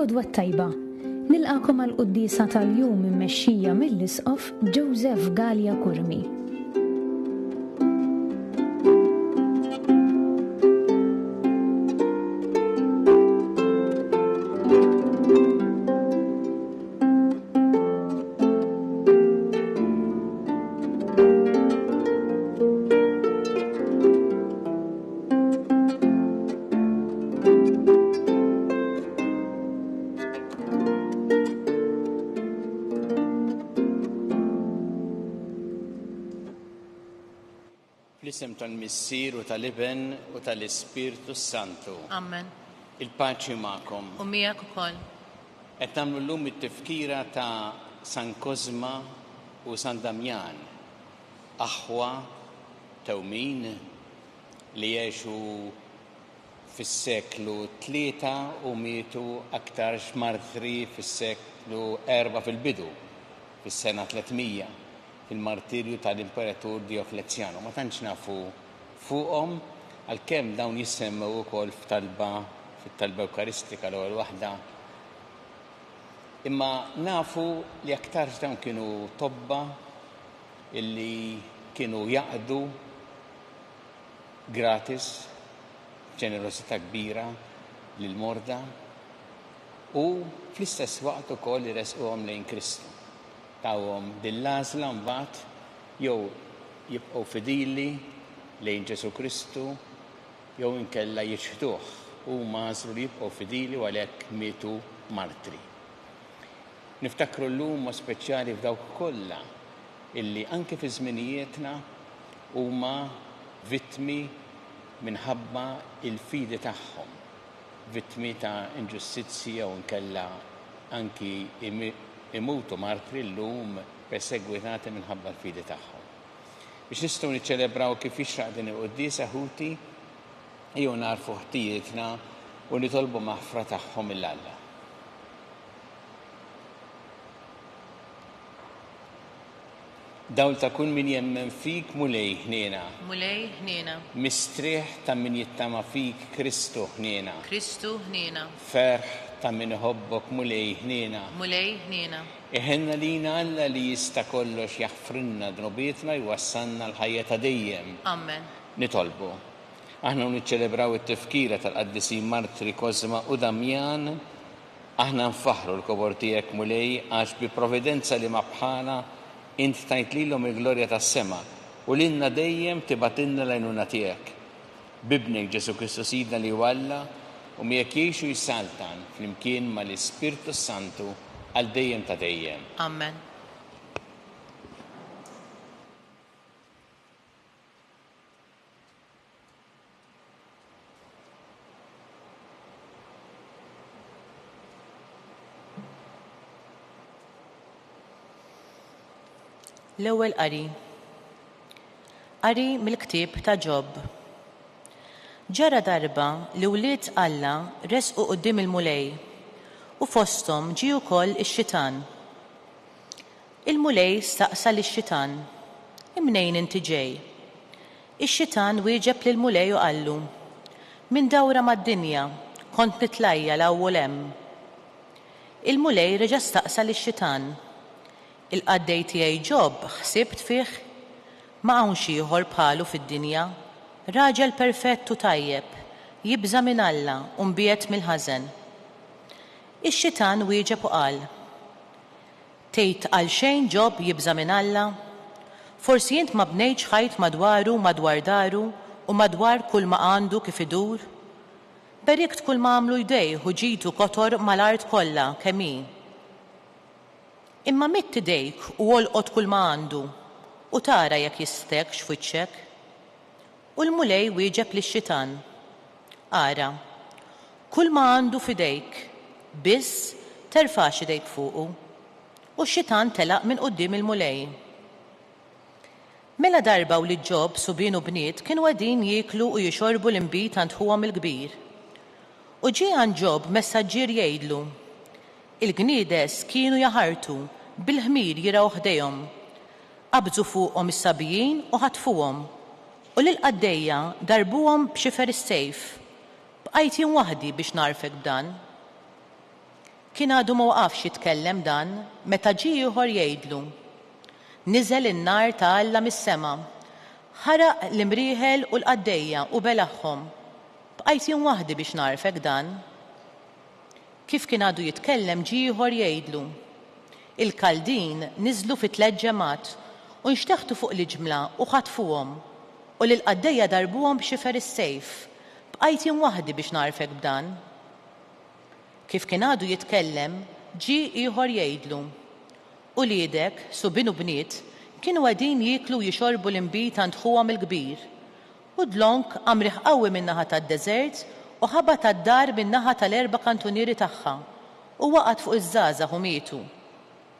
L-għodwa t-tajba. Nilqagħkom għall-quddiesa tal-jum immexxija mill-Isqof Joseph Galea Curmi. Fl-isem tal-Missier u tal-Iben u tal-Ispirtu s-Santu. Amen. Il-paċi magħkom. U miegħek ukoll. Qed nagħmlu llum it-tifkira ta' San Kosma u San Damjan, aħwa tewmin li għexu fis-seklu tlieta u mietu aktarx martri fis-seklu erbgħa fil-bidu, fis-sena 300, fil-martirju tal-Imperatur Dioklezjanu. Ma tantx nafu fuqhom, għalkemm dawn jissemmew ukoll f'talba, fit-talba Ewkaristika l-ewwel waħda. Imma nafu li aktarx dawn kienu tobba illi kienu jaqdu gratis, b'ġenerożità kbira lill-morda u fl-istess waqt ukoll iressquhom lejn Kristu. Tawhom din l-għażla mbagħad jew jibqgħu fidili lejn Ġesù Kristu jew inkella jiċħduh. Huma għażlu li jibqgħu fidili u għalhekk mietu martri. Niftakru llum mod speċjali f'dawk kollha illi anke fi żminijietna huma vittmi minħabba l-fidi tagħhom, vittmi ta' inġustizzji jew inkella anki imutu martri llum persegwitati minħabba l-fidi tagħhom. Biex nistgħu niċċelebraw kif jixraq din il-quddiesa ħuti, ejjew nagħrfu ħtijietna u nitolbu maħfra tagħhom 'il Alla. Dawl ta' kull min jemmen fik, Mulej, ħniena. Mulej, ħniena. Mistrieħ ta' min jittama fik, Kristu, ħniena. Kristu, ħniena. Ferħ ta' min iħobbok, Mulej, ħniena. Mulej, ħniena. Iħenn għalina Alla li jista' kollox jaħfrilna dnubietna jwassalna l-ħajja ta' dejjem. Amen. Nitolbu. Aħna u niċċelebraw it-tifkira tal-qaddisin martri Kosma u Damjan, Aħna nfaħħru l-kobor tiegħek, Mulej, għax bi providenza li ma bħalha int tajt lilhom il-glorja tas-sema, u lilna dejjem tibgħatilna l-għajnuna tiegħek. B'Ibnek Ġesù Kristu Sidna li hu Alla, u miegħek jgħix u jsaltan flimkien ma' l-Ispirtu s-Santu għal dejjem ta' dejjem. Amen. L-ewwel qari. Qari mill-ktieb ta' Ġob. Ġara darba li wlied Alla resqu quddiem il-Mulej, u fosthom ġie wkoll ix-xitan. Il-Mulej staqsa lix-xitan, Imnejn inti ġej? Ix-xitan wieġeb lill-Mulej u qallu, Minn dawra mad-dinja, kont nitlajja 'l hawn u 'l hemm. Il-Mulej reġa' staqsa lix-xitan, Il-qaddej tiegħi Ġob ħsibt fih? Ma hawnx ieħor bħalu fid-dinja, raġel perfett u tajjeb, jibża' minn Alla u mbiegħed mill-ħażen. Ix-xitan wieġeb u qal, Tgħid għalxejn Ġob jibża' minn Alla? Forsi int ma bnejtx ħajt madwaru, madwar daru, u madwar kulma għandu kif idur? Berikt kulma għamlu jdejh u ġidu kotor mal-art kollha kemm hi. Imma midd idejk u olqot kulma għandu, u tara jekk jistekx f'wiċċek. U l-Mulej wieġeb lix-xitan, Ara, kulma għandu f'idejk, biss terfax idejk fuqu. U x-xitan telaq minn quddiem il-Mulej. Mela darba wlied Ġob, subien u bniet, kienu qegħdin jieklu u jixorbu l-inbid għand ħuhom il-kbir. U ġie għand Ġob messaġġier jgħidlu, Il-gniedes kienu jaħartu, bil-ħmir jirgħu ħdejhom. Qabżu fuqhom is-Sabijin u ħatfuhom, u lill-qaddejja darbuhom b'xifer is-sejf. Bqajt jien waħdi biex ngħarrfek b'dan. Kien għadu ma waqafx jitkellem dan meta ġie ieħor jgħidlu, Niżel in-nar ta' Alla mis-sema, ħaraq l-imrieħel u l-qaddejja u belagħhom. Bqajt jien waħdi biex nagħrfek dan. Kif kien għadu jitkellem ġie ieħor jgħidlu, Il-Kaldin niżlu fi tlett ġemgħat u nxteħtu fuq l-iġmla u ħatfuhom, u lill-qaddejja darbuhom b'xifer is-sejf. Bqajt jien waħdi biex nagħrfek b'dan. Kif kien għadu jitkellem, ġie ieħor jgħidlu, Uliedek, subien u bniet, kienu qegħdin jieklu u jixorbu l-inbid għand ħuhom il-kbir. U dlonk qam riħ qawwi min-naħa tad-deżert u ħabat għad-dar min-naħa tal-erba' kantunieri tagħha, u waqgħet fuq iż-żgħażagħ u mietu.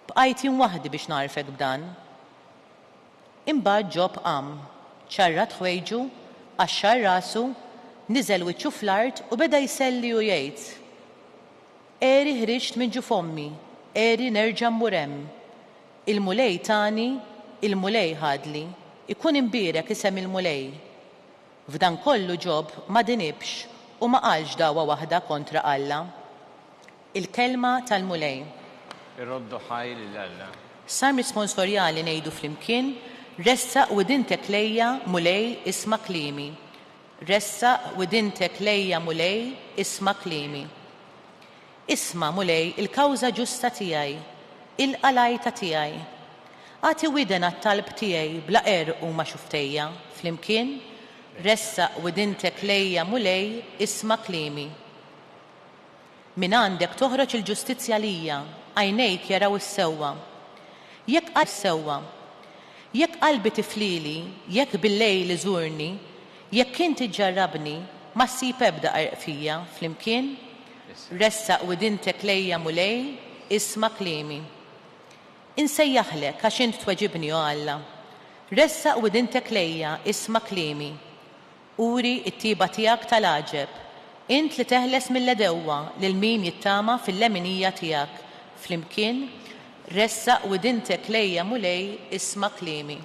Bqajt jien waħdi biex nagħrfek b'dan. Imbagħad Ġob qam, ċarrat ħwejġu, qaxxar rasu, niżel wiċċu fl-art u beda jselli u jgħid, Għeri ħriġt minn ġuf ommi, għeri nerġa' mmur hemm. Il-Mulej tani, il-Mulej ħadli, ikun imbierek isem il-Mulej. F'dan kollu Ġob ma dinibx u ma qalx dagħwa waħda kontra Alla. Il-Kelma tal-Mulej. Iroddu ħajr lil Alla. Salm risponsorjali ngħidu flimkien, Ressaq widintek lejja, Mulej, isma' kliemi. Ressaq widintek lejja, Mulej, isma' kliemi. Isma', Mulej, il-kawża ġusta tiegħi, ilqa' l-għajta tiegħi. Agħti widen għat-talb tiegħi bla qerq huma xufftejja, flimkien, Ressaq widintek lejja, Mulej, isma' kliemi. Mingħandek toħroġ il-ġustizzja għalija, għajnejk jaraw is-sewwa. Jekk sewwa. Jekk qalbi tiflili, jekk bil-lejl iżurni, jekk int iġġarrabni, ma ssib ebda qerq fija, flimkien, Ressaq widintek lejja, Mulej, isma' kliemi. Insejjaħlek għax int tweġibni, o Alla. Ressaq widintek lejja, isma' kliemi. Uri t-tjieba tiegħek tal-għaġeb, int li teħles mill-għedewwa lil min jittama fil-leminija tiegħek, flimkien, Ressaq widintek lejja Mulej isma' kliemi.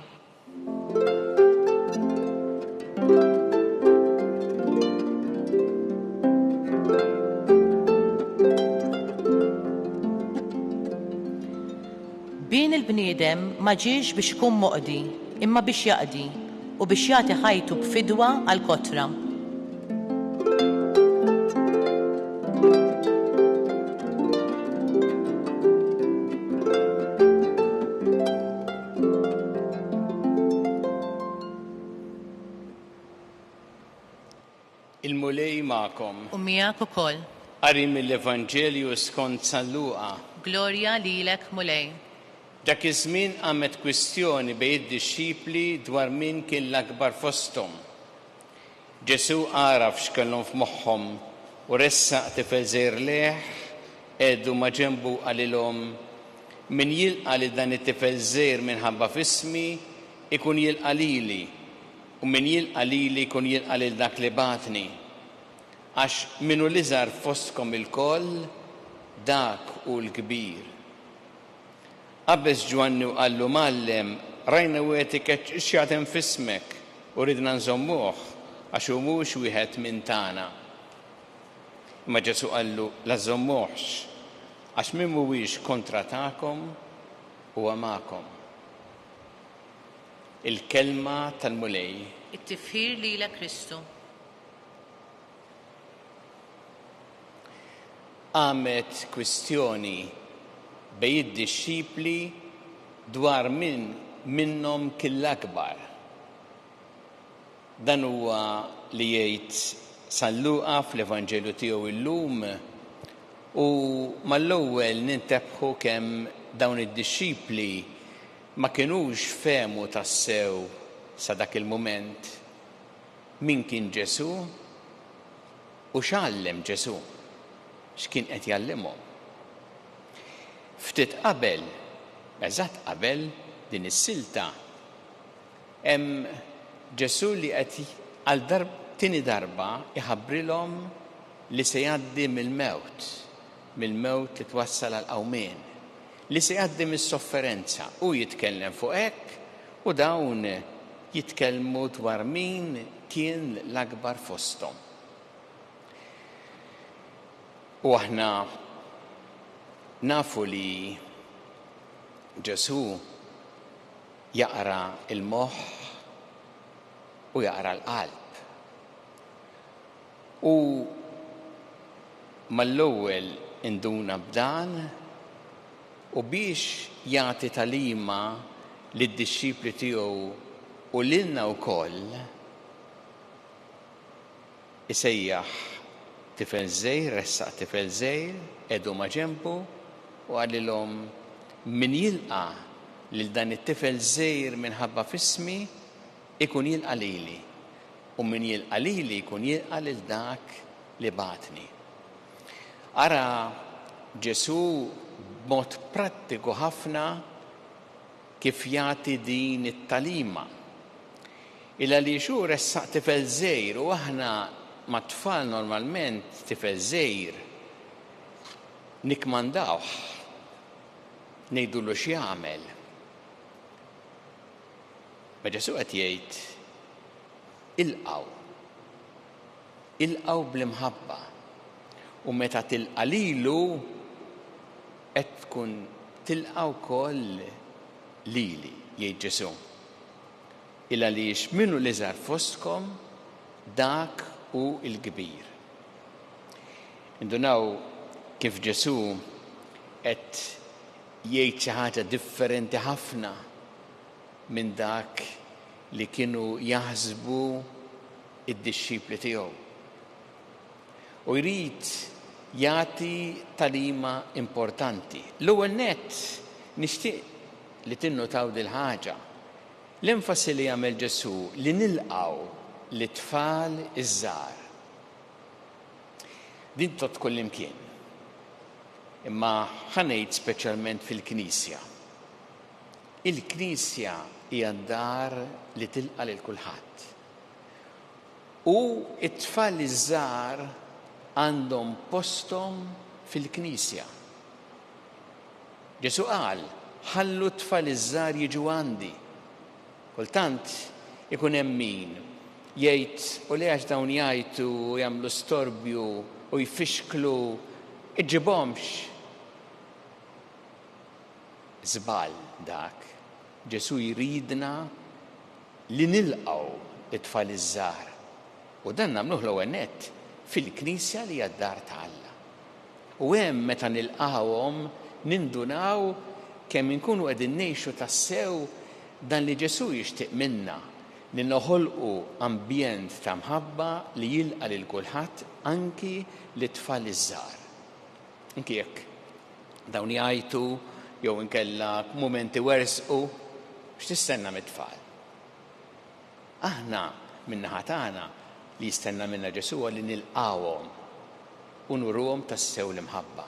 Bin il-bniedem ma ġiex biex ikun moqdi, imma biex jaqdi, u biex jagħti ħajtu b'fidwa għall-kotra. Il-Mulej magħkom. U miegħek ukoll. Qari mill-Evanġelju skont San Luqa. Glorja lilek, Mulej. Dak iż-żmien qamet kwistjoni bejn id-dixxipli dwar min kien l-akbar fosthom. Ġesù għaraf x'kellhom f'moħħhom u ressaq tifel żgħir lejh, qiegħdu maġenbu u qalilhom, Min jilqa' lil dan it-tifel żgħir minħabba f'ismi, ikun jilqa' lili, u min jilqa' lili jkun jilqa' lil dak li bagħatni. Għax min hu l-iżgħar fostkom ilkoll, dak hu l-kbir. Qabeż Ġwanni u qallu, Mgħallem, rajna wieħed ikeċċ ix-xjaten f'ismek u ridna nżommuh, għax hu mhux wieħed minn tagħna. Imma Ġesù qallu, La żżommuhx, għax min mhuwiex kontra tagħkom huwa magħkom. Il-Kelma tal-Mulej. It-tifħir lilek Kristu. Qamet kwistjoni bejn id-dixxipli dwar min minnhom kien l-akbar. Dan huwa li jgħid San Luqa fl-Evanġelju tiegħu llum u mal-ewwel nintebħu kemm dawn id-dixxipli ma kinux fehmu tassew sa dak il-mument min kien Ġesù u x'għallem Ġesù, x'kien qed jgħallimhom. Ftit qabel, eżatt qabel din is-silta, hemm Ġesù li qed għal darb tieni darba jħabbrilhom li se jgħaddi mill-mewt, mill-mewt li twassal għall-qawmien, li se jgħaddi mis-sofferenza. Hu jitkellem fuq hekk u dawn jitkellmu dwar min kien l-akbar fosthom. U aħna. Nafu li Ġesù jaqra l-moħħ u jaqra l-qalb. U mal-ewwel induna b'dan u biex jagħti tagħlima lid-dixxipli tiegħu u lilna wkoll, isejjaħ tifel żgħir, ressaq tifel żgħir, qiegħdu maġenbu u qalilhom, Min jilqa' lil dan it-tifel żgħir minħabba f'ismi, ikun jilqa' lili, u min jilqa' lili jkun jilqa' lil dak li bagħatni. Ara Ġesù b'mod prattiku ħafna kif jagħti din it-tagħlima. Il għaliex hu ressaq tifel żgħir u aħna mat-tfal normalment tifel żgħir nikkmandawh, ngħidulu x'jagħmel. Ma Ġesù qed jgħid ilqgħu. Ilqgħu bl-imħabba. U meta tilqa' lilu qed tkun tilqa' wkoll lili, jgħid Ġesù. Il għaliex min hu l-iżgħar fostkom, dak hu l-kbir. Indunaw kif Ġesù qed jgħid xi ħaġa differenti ħafna minn dak li kienu jaħsbu d-dixxipli tiegħu. U jrid jagħti tagħlima importanti. L-ewwel nett nixtieq li tinnutaw dil-ħaġa. L-enfasi li jagħmel Ġesù li nilqgħu lit-tfal iż-żgħar. Din tgħodd kullimkien. Imma ħa ngħid speċjalment fil-Knisja. Il-Knisja hija d-dar li tilqa' lil kulħadd. U t-tfal iż-żgħar għandhom posthom fil-Knisja. Ġesù qal, Ħallu t-tfal iż-żgħar jiġu għandi. Kultant ikun hemm min jgħid, u le għax dawn jgħajtu u jagħmlu storbju u jfixklu, iġġibhomx. Żball dak. Ġesù jridna li nilqgħu t-tfal iż-żgħar. U dan nagħmluh l-ewwel nett fil-Knisja li hija d-dar ta' Alla. U hemm meta nilqgħuhom nindunaw kemm inkunu qegħdin ngħixu tassew dan li Ġesù jixtieq minna, li noħolqu ambjent ta' mħabba li jilqa' lil kulħadd anki lit-tfal iż-żgħar. Anki jekk dawn jgħajtu jew inkella mumenti wersqu, x'tistenna mit-tfal? Aħna, min-naħa tagħna, li jistenna minna Ġesù huwa li nilqgħuhom u nuruhom tassew l-imħabba.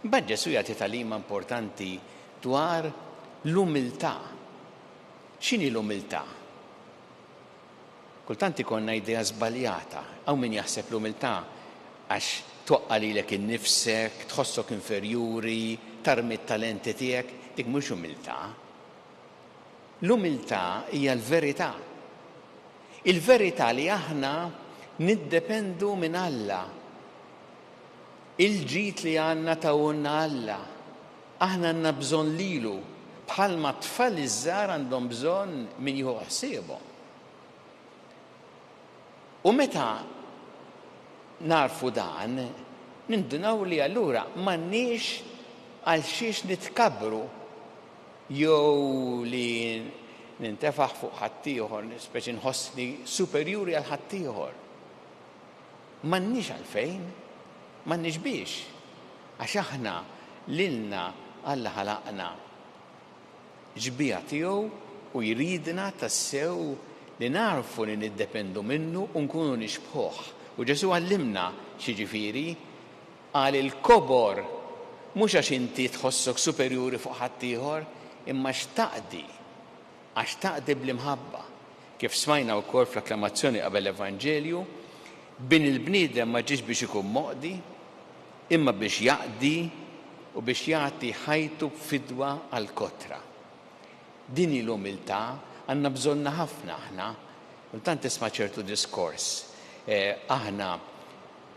Imbagħad Ġesù jagħti tagħlima importanti dwar l-umiltà. X'inhi l-umiltà? Kultant ikollna idea żbaljata. Hawn min jaħseb l-umiltà għax twaqqa' lilek innifsek, tħossok inferjuri, tarmi t-talenti tiegħek. Dik mhux umiltà. L-umiltà hija l-verità. Il-verità li aħna niddependu minn Alla. Il-ġid li għandna tahulna Alla. Aħna għandna bżonn lilu, bħalma t-tfal iż-żgħar għandhom bżonn min jieħu ħsiebhom. U meta nagħrfu dan, nindunaw li allura m'għandniex għal xiex nitkabbru jew li nintefaħ fuq ħaddieħor, speċi nħossni superjuri għal ħaddieħor. M'għandniex għalfejn, m'għandniex biex, għax aħna lilna Alla ħalaqna xbieha tiegħu u jridna tassew li nagħrfu li niddependu minnu u nkunu nixbħuh. U Ġesù għallimna x'jiġifieri Qal il-kobor mhux għax inti tħossok superjuri fuq ħaddieħor imma għax taqdi, għax taqdi bl-imħabba. Kif smajna wkoll fl-akklamazzjoni qabel l-Evanġelju, Bin il-bniedem ma ġiex biex ikun moqdi, imma biex jaqdi u biex jagħti ħajtu b'fidwa għall-kotra. Din hi l-umiltà, għandna bżonnha ħafna aħna. Kultant tisma' ċertu diskors, aħna.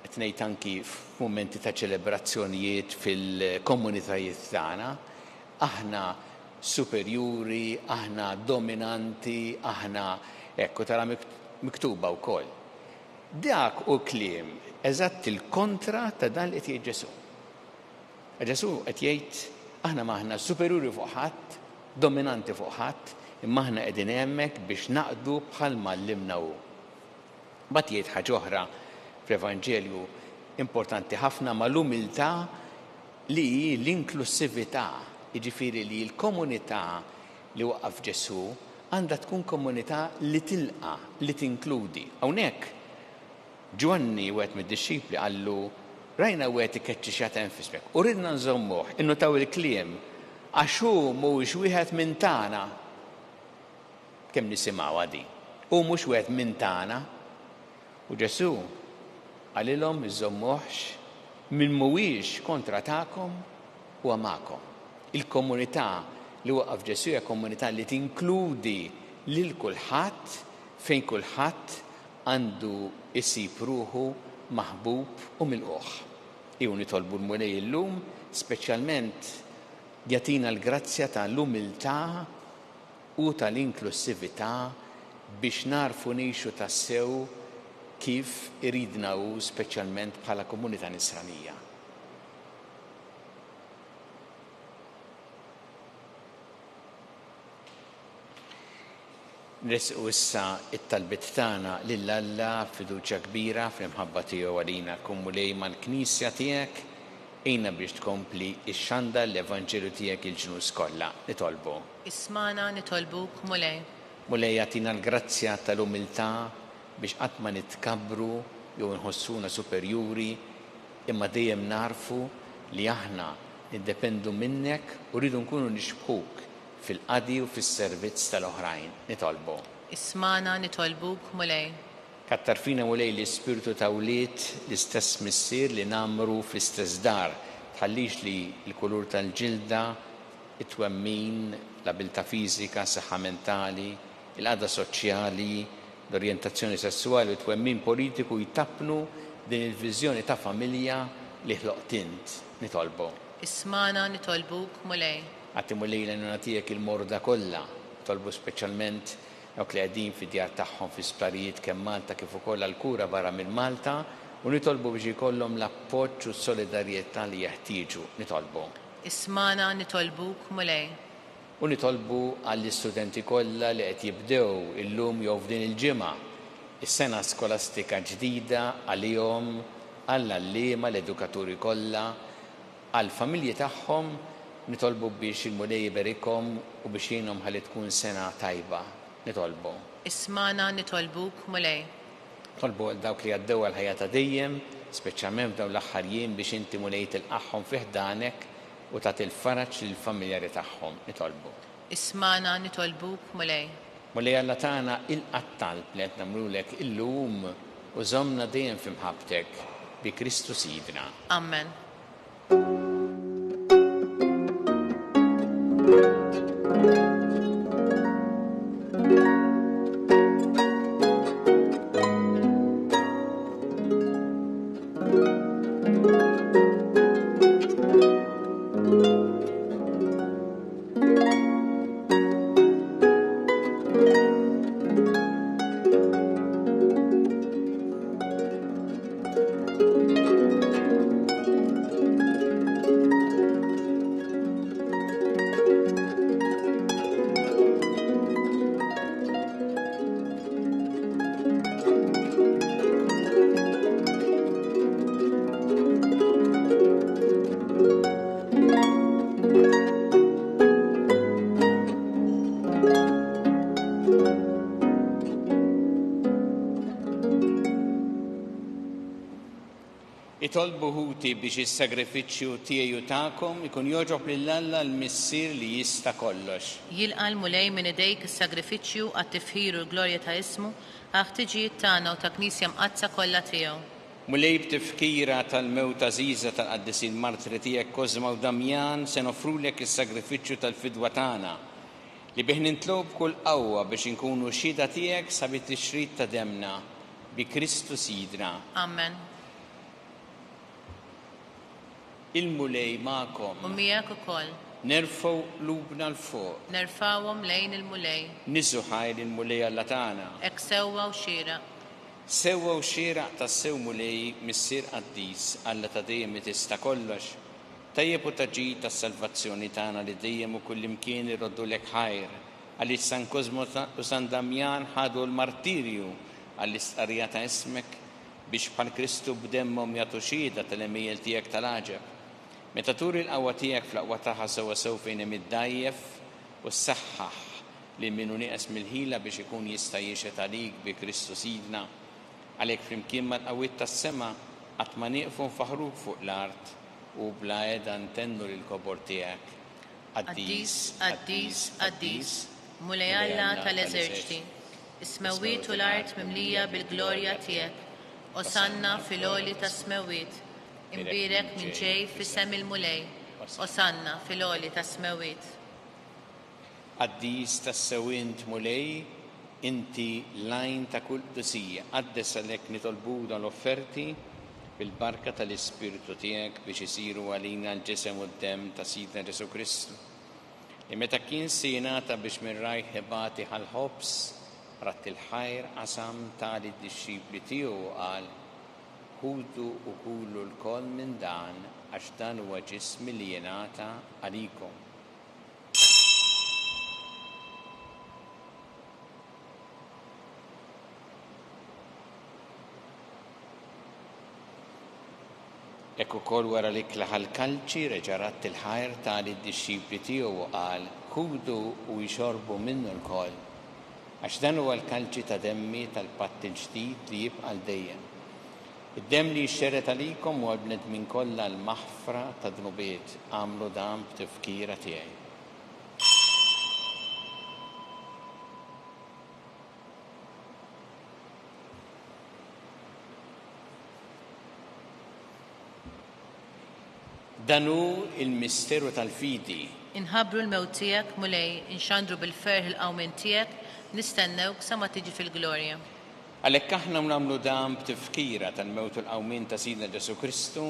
Qed ngħid anki f'mumenti ta' ċelebrazzjonijiet fil-komunitajiet tagħna, aħna superjuri, aħna dominanti, aħna hekk, u tara miktuba wkoll. Dak hu kliem eżatt il-kontra ta' dan li qed jgħid Ġesù. Ġesù qed jgħid aħna m'aħna superjuri fuq ħadd, dominanti fuq ħadd, imma aħna qegħdin hemmhekk biex naqdu bħalma għallimna hu. Mbagħad jgħid ħaġa oħra fl-Evanġelju importanti ħafna mal-umiltà li hi l-inklussività, jiġifieri li l-komunità li waqqaf Ġesù għandha tkun komunità li tilqa', li tinkludi. Hawnhekk Ġwanni, wieħed mid-dixxipli, qallu, Rajna wieħed ikeċċi xjaten f'ismek u ridna nżommuh, innutaw il-kliem, għax hu mhuwiex wieħed minn tagħna. Kemm nisimgħuha din. Hu mhux wieħed minn tagħna. U Ġesù qalilhom iżżommuhx, min mhuwiex kontra tagħkom huwa magħkom. Il-komunità li waqqaf Ġesù hija komunità li tinkludi lil kulħadd fejn kulħadd għandu jsib ruħu maħbub u milqugħ. Ejjew nitolbu l-Mulej illum speċjalment jagħtina l-grazzja ta' l-umiltà u tal-inklussività biex nagħrfu ngħixu tassew kif iridna hu speċjalment bħala komunità Nisranija. Nressqu issa t-talbiet tagħna lil Alla b'fiduċja kbira fl-imħabba tiegħu għalina. Kun Mulej mal-Knisja tiegħek, għinna biex tkompli xxandar l-Evanġelju tiegħek il-ġnus kollha. Nitolbu. Ismagħna nitolbuk, Mulej. Mulej agħtina l-grazzja tal-umiltà biex qatt ma nitkabbru jew inħossuna superjuri imma dejjem nagħrfu li aħna niddependu minnek u rridu nkunu nixbħuk fil-qadi u fis-servizz tal-oħrajn. Nitolbu. Ismagħna nitolbuk, Mulej. Kattar fina, Mulej, l-ispirtu ta' wlied l-istess Missier li ngħammru fl-istess dar. Tħallix li l-kulur tal-ġilda, it-twemmin, l-abiltà fiżika, s-saħħa mentali, il-qagħda soċjali, l-orjentazzjoni sesswali u t-twemmin politiku jtappnu din il-viżjoni ta' familja li ħloqt int. Nitolbu. Ismagħna nitolbuk, Mulej. Agħti Mulej l-għajnuna tiegħek il-morda kollha. Nitolbu speċjalment dawk li qegħdin fid-djar tagħhom fl-isptarijiet kemm Malta kif ukoll għall-kura barra minn Malta u nitolbu biex ikollhom l-appoġġ u s-solidarjetà li jeħtieġu. Nitolbu. Ismagħna nitolbuk, Mulej. U nitolbu għall-istudenti kollha li qed jibdew illum jew f'din il-ġimgħa is-sena skolastika ġdida għalihom, għall-għalliema, l-edukaturi kollha, għall-familji tagħhom, nitolbu biex il-Mulej iberikhom u biex jgħinhom ħalli tkun sena tajba. Nitolbu. Ismagħna nitolbuk, Mulej. Nitolbu għal dawk li għaddew għall-ħajja ta' dejjem, speċjalment f'dawn l-aħħar jiem biex inti Mulej tilqagħhom fi ħdanek u tagħti l-faraġ lill-familjari tagħhom. Nitolbu. Ismagħna nitolbuk, Mulej. Mulej Alla tagħna, ilqa' t-talb li qed nagħmlulek illum u żommna dejjem fi mħabbtek, bi Kristu Sidna. Amen. Itolbu ħuti biex is-sagrifiċċju tiegħi u tagħkom ikun jogħġob lil Alla l-Missier li jista' kollox. Jilqa' l-Mulej minn idejk is-sagrifiċċju għat-tifħir u l-glorja ta' ismu, għall-ħtiġijiet tagħna u tal-Knisja Mqaddsa kollha tiegħu. Mulej b'tifkira tal-mewt għażiża tal-qaddisin martri tiegħek Kosma u Damjan se noffrulek is-sagrifiċċju tal-fidwa tagħna, li bih nintlew b'kull qawwa biex inkunu xhieda tiegħek sa bit-tixrid ta' demmna, bi Kristu Sidna. Amen. Il-Mulej magħkom. U miegħek ukoll. Nerfgħu qlubna 'l fuq. Nerfgħuhom lejn il-Mulej. Niżżu ħajr lill-Mulej Alla tagħna. Hekk sewwa u xieraq. Sewwa u xieraq tassew Mulej, Missier qaddis, Alla ta' dejjem li tista' kollox, tajjeb u ta' ġid għas-salvazzjoni tagħna li dejjem u kullimkien irroddulek ħajr, għaliex San Kosmo u San Damjan ħadu l-martirju għall-istqarrija ta' ismek, biex bħal Kristu b'demmhom jagħtu xhieda tal-għemejjel tiegħek tal-għaġeb. Meta turi l-qawwa tiegħek fl-aqwa tagħha sewwasew fejn hemm id-dgħajjef u ssaħħaħ lil min hu nieqes mill-ħila biex ikun jista' jixhed għalik bi Kristu Sidna. Għalhekk flimkien mal-qawwiet tas-sema qatt ma nieqfu nfaħħruk fuq l-art u bla heda ntennu lill-kobor tiegħek. Qaddis, qaddis, qaddis, Mulej Alla tal-eżerċti, is-smewwiet u l-art mimlija bil-glorja tiegħek. Osanna fil-għoli tas-smewwiet. Imbierek min ġej f'isem il-Mulej. Osanna fil-għoli tas-smewwiet. Qaddis tassew int, Mulej, inti l-għajn ta' kull qdusija. Qaddes għalhekk nitolbuk dawn l-offerti bil-barka tal-Ispirtu tiegħek biex isiru għalina l-ġisem u d-demm ta' Sidna Ġesù Kristu, li meta kien se jingħata biex minn rajh ibati ħa l-ħobż, radd il-ħajr, qasam, ta lid-dixxipli tiegħu u qal, Ħudu u kulu lkoll minn dan, għax dan huwa ġismi li jingħata għalikom. Hekk ukoll wara l-ikla ħa l-kalċi, reġa' radd il-ħajr, ta lid-dixxipli tiegħu u qal, Ħudu u ixorbu minnu lkoll, għax dan huwa l-kalċi ta' demmi tal-patt il-ġdid li jibqa' għal dejjem. Id-demm li jixxerred għalikom u għall-bnedmin kollha għall-maħfra tad-dnubiet, agħmlu dan b'tifkira tiegħi. Dan hu l-misteru tal-fidi. Inħabbru l-mewt tiegħek, Mulej, inxandru bil-ferħ il-qawmien tiegħek, nistennewk sa ma tiġi fil-glorja. Għalhekk aħna u nagħmlu dan b'tifkira tal-mewt u l-qawmien ta' Sidna Ġesù Kristu,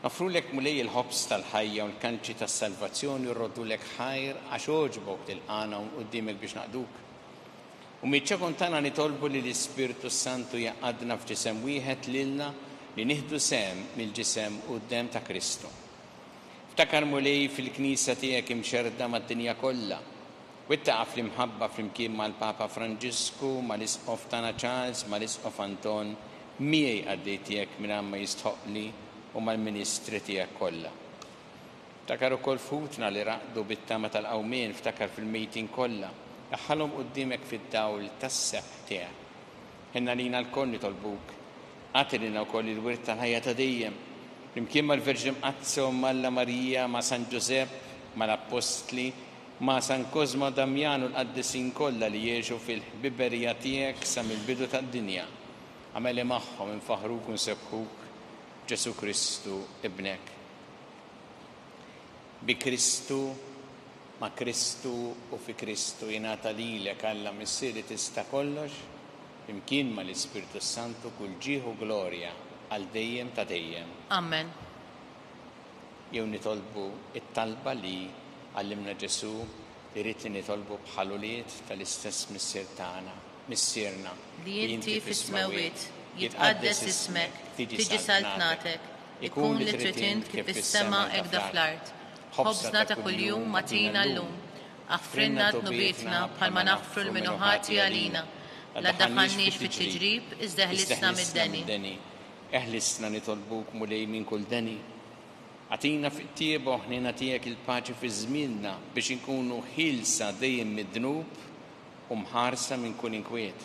noffrulek Mulej il-ħobż tal-ħajja u l-kalċi tas-salvazzjoni u rroddulek ħajr għax għoġbok tilqagħna hawn quddiemek biex naqduk. U miċ-ċokon tagħna nitolbu li l-Ispirtu s-Santu jgħaqqadna f'ġisem wieħed lilna li nieħdu sehem mill-ġisem u d-demm ta' Kristu. Ftakar, Mulej, fil-Knisja tiegħek imxerrda mad-dinja kollha. Wettaqha fl-imħabba flimkien mal-Papa Franġisku, mal-Isqof tagħna Charles, mal-Isqof Anton, miegħi qaddej tiegħek mingħajr ma jistħoqqli u mal-ministri tiegħek kollha. Ftakar ukoll f'ħutna li raqdu bit-tama tal-qawmien, ftakar fil-mejtin kollha, daħħalhom quddiemek fid-dawl tas-sebħ tiegħek. Ħenn għalina lkoll nitolbuk. Agħti lilna wkoll il-wirt tal-ħajja ta' dejjem, flimkien mal-Verġni Mqaddsa Omm Alla Marija, ma' San Ġużepp, mal-Appostli, ma' San Kosma u Damjan u l-qaddisin kollha li għexu fil-ħbiberija tiegħek sa mill-bidu tad-dinja. Agħmel li magħhom infaħħruk u nsebbħuk b'Ġesù Kristu, Ibnek. Bi Kristu, ma' Kristu u fi Kristu jingħata lilek, Alla Missier li tista' kollox, flimkien mal-Ispirtu s-Santu kull ġieħ u glorja għal dejjem ta' dejjem. Amen. Jew nitolbu t-talba li għallimna Ġesù li ried li nitolbu bħal ulied tal-istess Missier tagħna. Missierna, Li inti fis-smewwiet, jitqaddes ismek, tiġi saltnatek, ikun li trid int kif fis-sema hekk fl-art. Ħobżna ta' kuljum agħtina llum. Aħfrilna dnubietna bħalma naħfru 'l min hu ħati għalina. La ddaħħalniex fit-tiġrib, iżda eħlisna mid-deni. Eħlisna nitolbuk, Mulej, minn kull deni. Agħtina fit-tjieba u ħniena tiegħek il-paċi fi żmienna biex inkunu ħielsa dejjem mid-dnub u mħarsa minn kull inkwiet.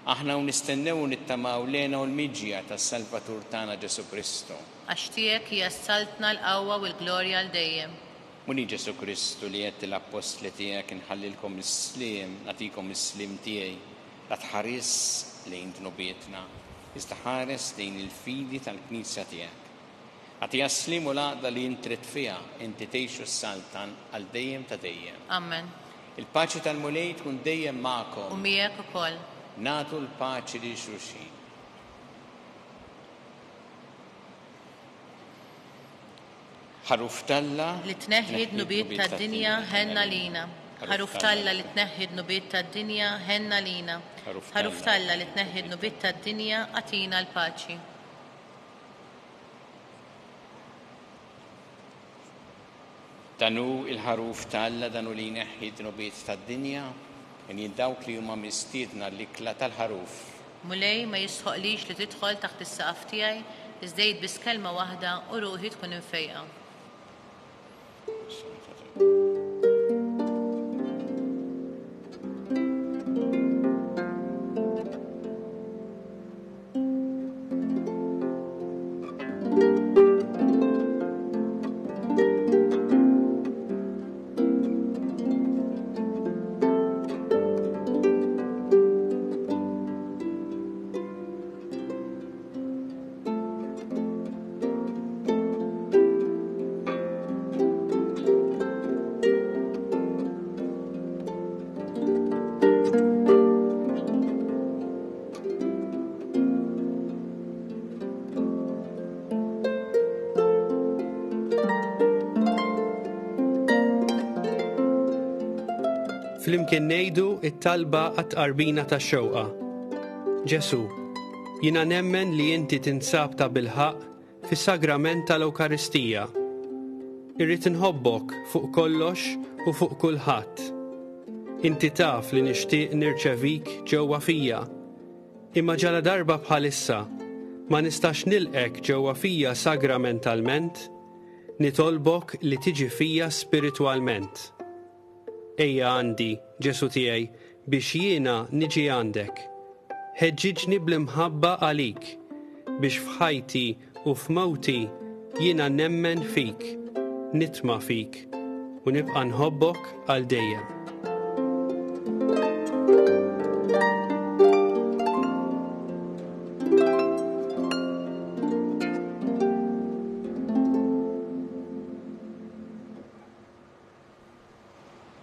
Aħna u nistennew u nittamaw l-hena u l-miġja tas-Salvatur tagħna Ġesù Kristu. Għax tiegħek hija s-saltna, l-qawwa u l-glorja għal dejjem. Mulej Ġesù Kristu li għedt lill-appostli tiegħek inħallilkom is-sliem, nagħtikom is-sliem tiegħi, la tħarisx lejn dnubietna, iżda ħares lejn il-fidi tal-Knisja tiegħek. Agħtiha s-sliem u l-għaqda li int trid fiha, inti tgħix u ssaltan għal dejjem ta' dejjem. Amen. Il-paċi tal-Mulej tkun dejjem magħkom. U miegħek ukoll. Nagħtu l-paċi lil xulxin. Ħaruf t'Alla. Li tneħħi d-dnubiet tad-dinja, ħenn għalina. Ħaruf t'Alla li tneħħi d-dnubiet tad-dinja, ħenn għalina. Ħaruf t'Alla li tneħħi d-dnubiet tad-dinja, agħtina l-paċi. Dan hu l-Ħaruf t'Alla, dan hu li jneħħi d-dnubiet tad-dinja, henjin dawk li huma mistiedna għall-ikla tal-Ħaruf. Mulej, ma jistħoqqlix li tidħol taħt is-saqaf tiegħi, iżda għid biss kelma waħda u ruħi tkun imfejqa. Flimkien ngħidu it-talba għat-tqarbina tax-xewqa. Ġesu, jiena nemmen li inti tinsab ta' bilħaqq fis-sagrament tal-Ewkaristija. Irrid inħobbok fuq kollox u fuq kulħadd. Inti taf li nixtieq nirċevik ġewwa fija. Imma ġaladarba bħalissa ma nistax nilqgħek ġewwa fija sagramentalment, nitolbok li tiġi fija spiritwalment. Ejja għandi, Ġesù tiegħi, biex jiena niġi għandek. Ħeġġiġni bl-imħabba għalik, biex f'ħajti u f'mewti jiena nemmen fik, nitma' fik, u nibqa' nħobbok għal dejjem.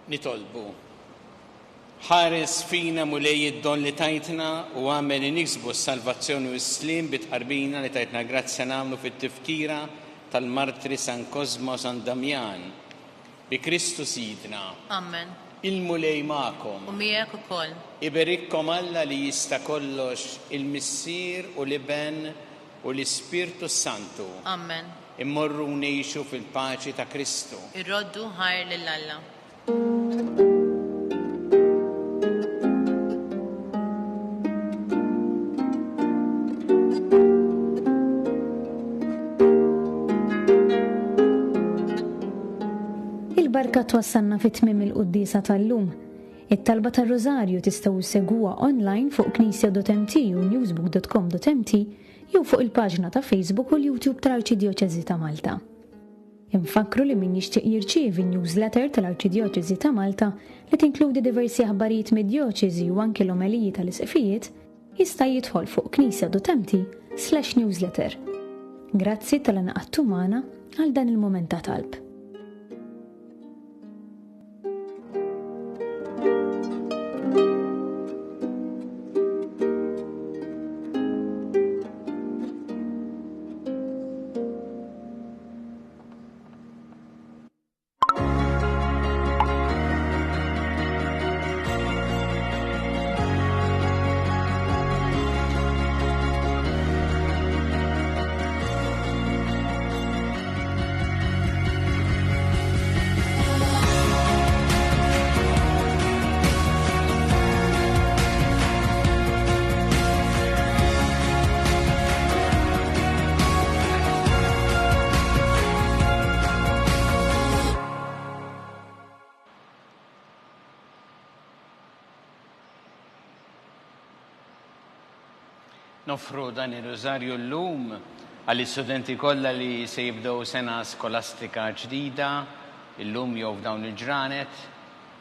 Nitolbu. Ħares fina Mulej id-don li tajtna u agħmel li niksbu s-salvazzjoni u s-sliem bit-tqarbina li tajtna grazzja nagħmlu fit-tifkira tal-martri San Kosma u San Damjan. Bi Kristu Sidna. Amen. Il-Mulej magħkom. U miegħek ukoll. Iberikkom Alla li jista' kollox, il-Missier u l-Iben u l-Ispirtu s-Santu. Amen. Immorru u ngħixu fil-paċi ta' Kristu. Irroddu ħajr lil Alla. Il-barka twassalna fi tmiem il-quddiesa tal-lum. It-talba tar-Rużarju tistgħu ssegwuha online fuq knisja.mt u newsbook.com.mt jew fuq il-paġna ta' Facebook u l-YouTube tal-Arċidjoċeżi ta' Malta. Infakkru li min jixtieq jirċievi n-newsletter tal-Arċidjoċeżi ta' Malta li tinkludi diversi aħbarijiet mid-djoċeżi u anki l-omeliji tal-isqfijiet, jista' jidħol fuq knisja.mt/newsletter. Grazzi talli ngħaqadtu magħna għal dan il-mument ta' talb. Noffru dan ir-rużarju llum għall-istudenti kollha li se jibdew sena skolastika ġdida illum jew f'dawn il-ġranet,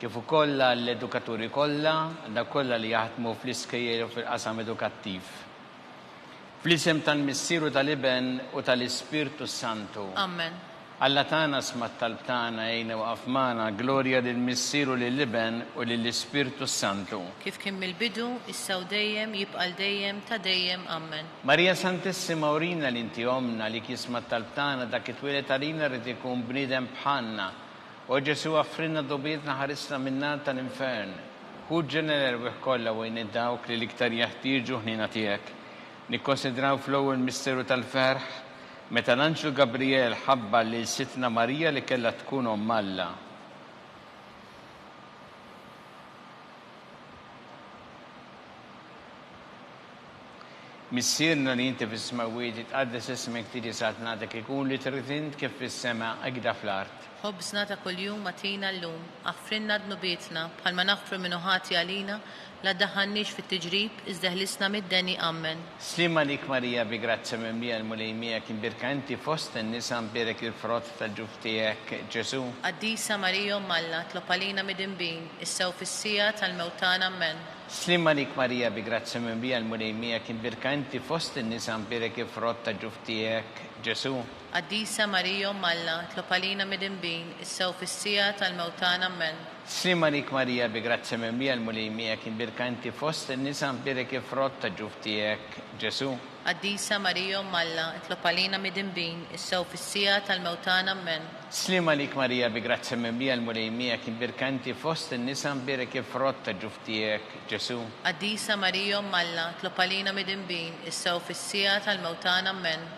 kif ukoll għall-edukaturi kollha, għal dawk kollha li jaħdmu fl-iskejjel u fil-qasam edukattiv. Fl-isem tal-Missier u tal-Iben u tal-Ispirtu s-Santu. Amen. Alla tagħna sma' t-talb tagħna, għinna u aqaf magħna, glorja lill-Missier u lill-Iben u lill-Ispirtu s-Santu. Kif kien mill-bidu, issa u dejjem, jibqa' għal dejjem ta' dejjem. Ammen. Marija Santissima urina li inti Ommna, għalik jisma' t-talb tagħna, dak it-twieled għalina ried ikun bniedem bħalna. O Ġesù aghfrilna dnubietna ħarisna min-nar tal-infern. Ħu ġenna l-erwieħ kollha u għin dawk li l-iktar jeħtieġu ħniena tiegħek. Nikkonsidraw fl-ewwel misteru tal-ferħ, meta l-anġlu Gabrijel ħabbar lil Sidtna Marija li kellha tkun Omm Alla. Missierna li inti fis-smewwiet, jitqaddes ismek, tiġi saltnatek, ikun li trid int kif fis-sema, hekda fl-art. Ħobżna ta' kuljum agħtina llum, aħfrilna dnubietna, bħalma naħfru min hu ħati għalina, La ddaħħalniex fit-tiġrib, iżda eħlisna mid-deni. Ammen. Sliem għalik Marija bi grazzja mimlija l-Mulej miegħek imbierka inti fost in-nisa mbierek il-frott tal-ġuf tiegħek Ġesù. Qaddisa Marija Omm Alla tlob għalina midinbin, issa u fis-siegħa tal-mewt tagħna. Ammen. Sliem għalik Marija bi grazzja mimlija l-Mulej miegħek imbierka inti fost in-nisa mbierek il-frott tal-ġuf tiegħek Ġesù. Qaddisa Marija Omm Alla tlob għalina midinbin, issa u fis-siegħa tal-mewt tagħna. Ammen. Sliem għalik Marija bi grazzja mimlija l-Mulej miegħek imbierka inti fost in-nisa mbierek il-frott ta' ġuf tiegħek Ġesù. Qaddisa Marija Omm Alla itlob għalina midinbin issa u fis-siegħa tal-mewt tagħna Ammen. Sliem għalik Marija bi grazzja mimlija l-Mulej miegħek imbierka inti fost in-nisa mbierek il-frott ta' ġuf tiegħek Ġesù. Qaddisa Marija Omm Alla itlob għalina midinbin issa u fis-siegħa tal-mewt tagħna Ammen.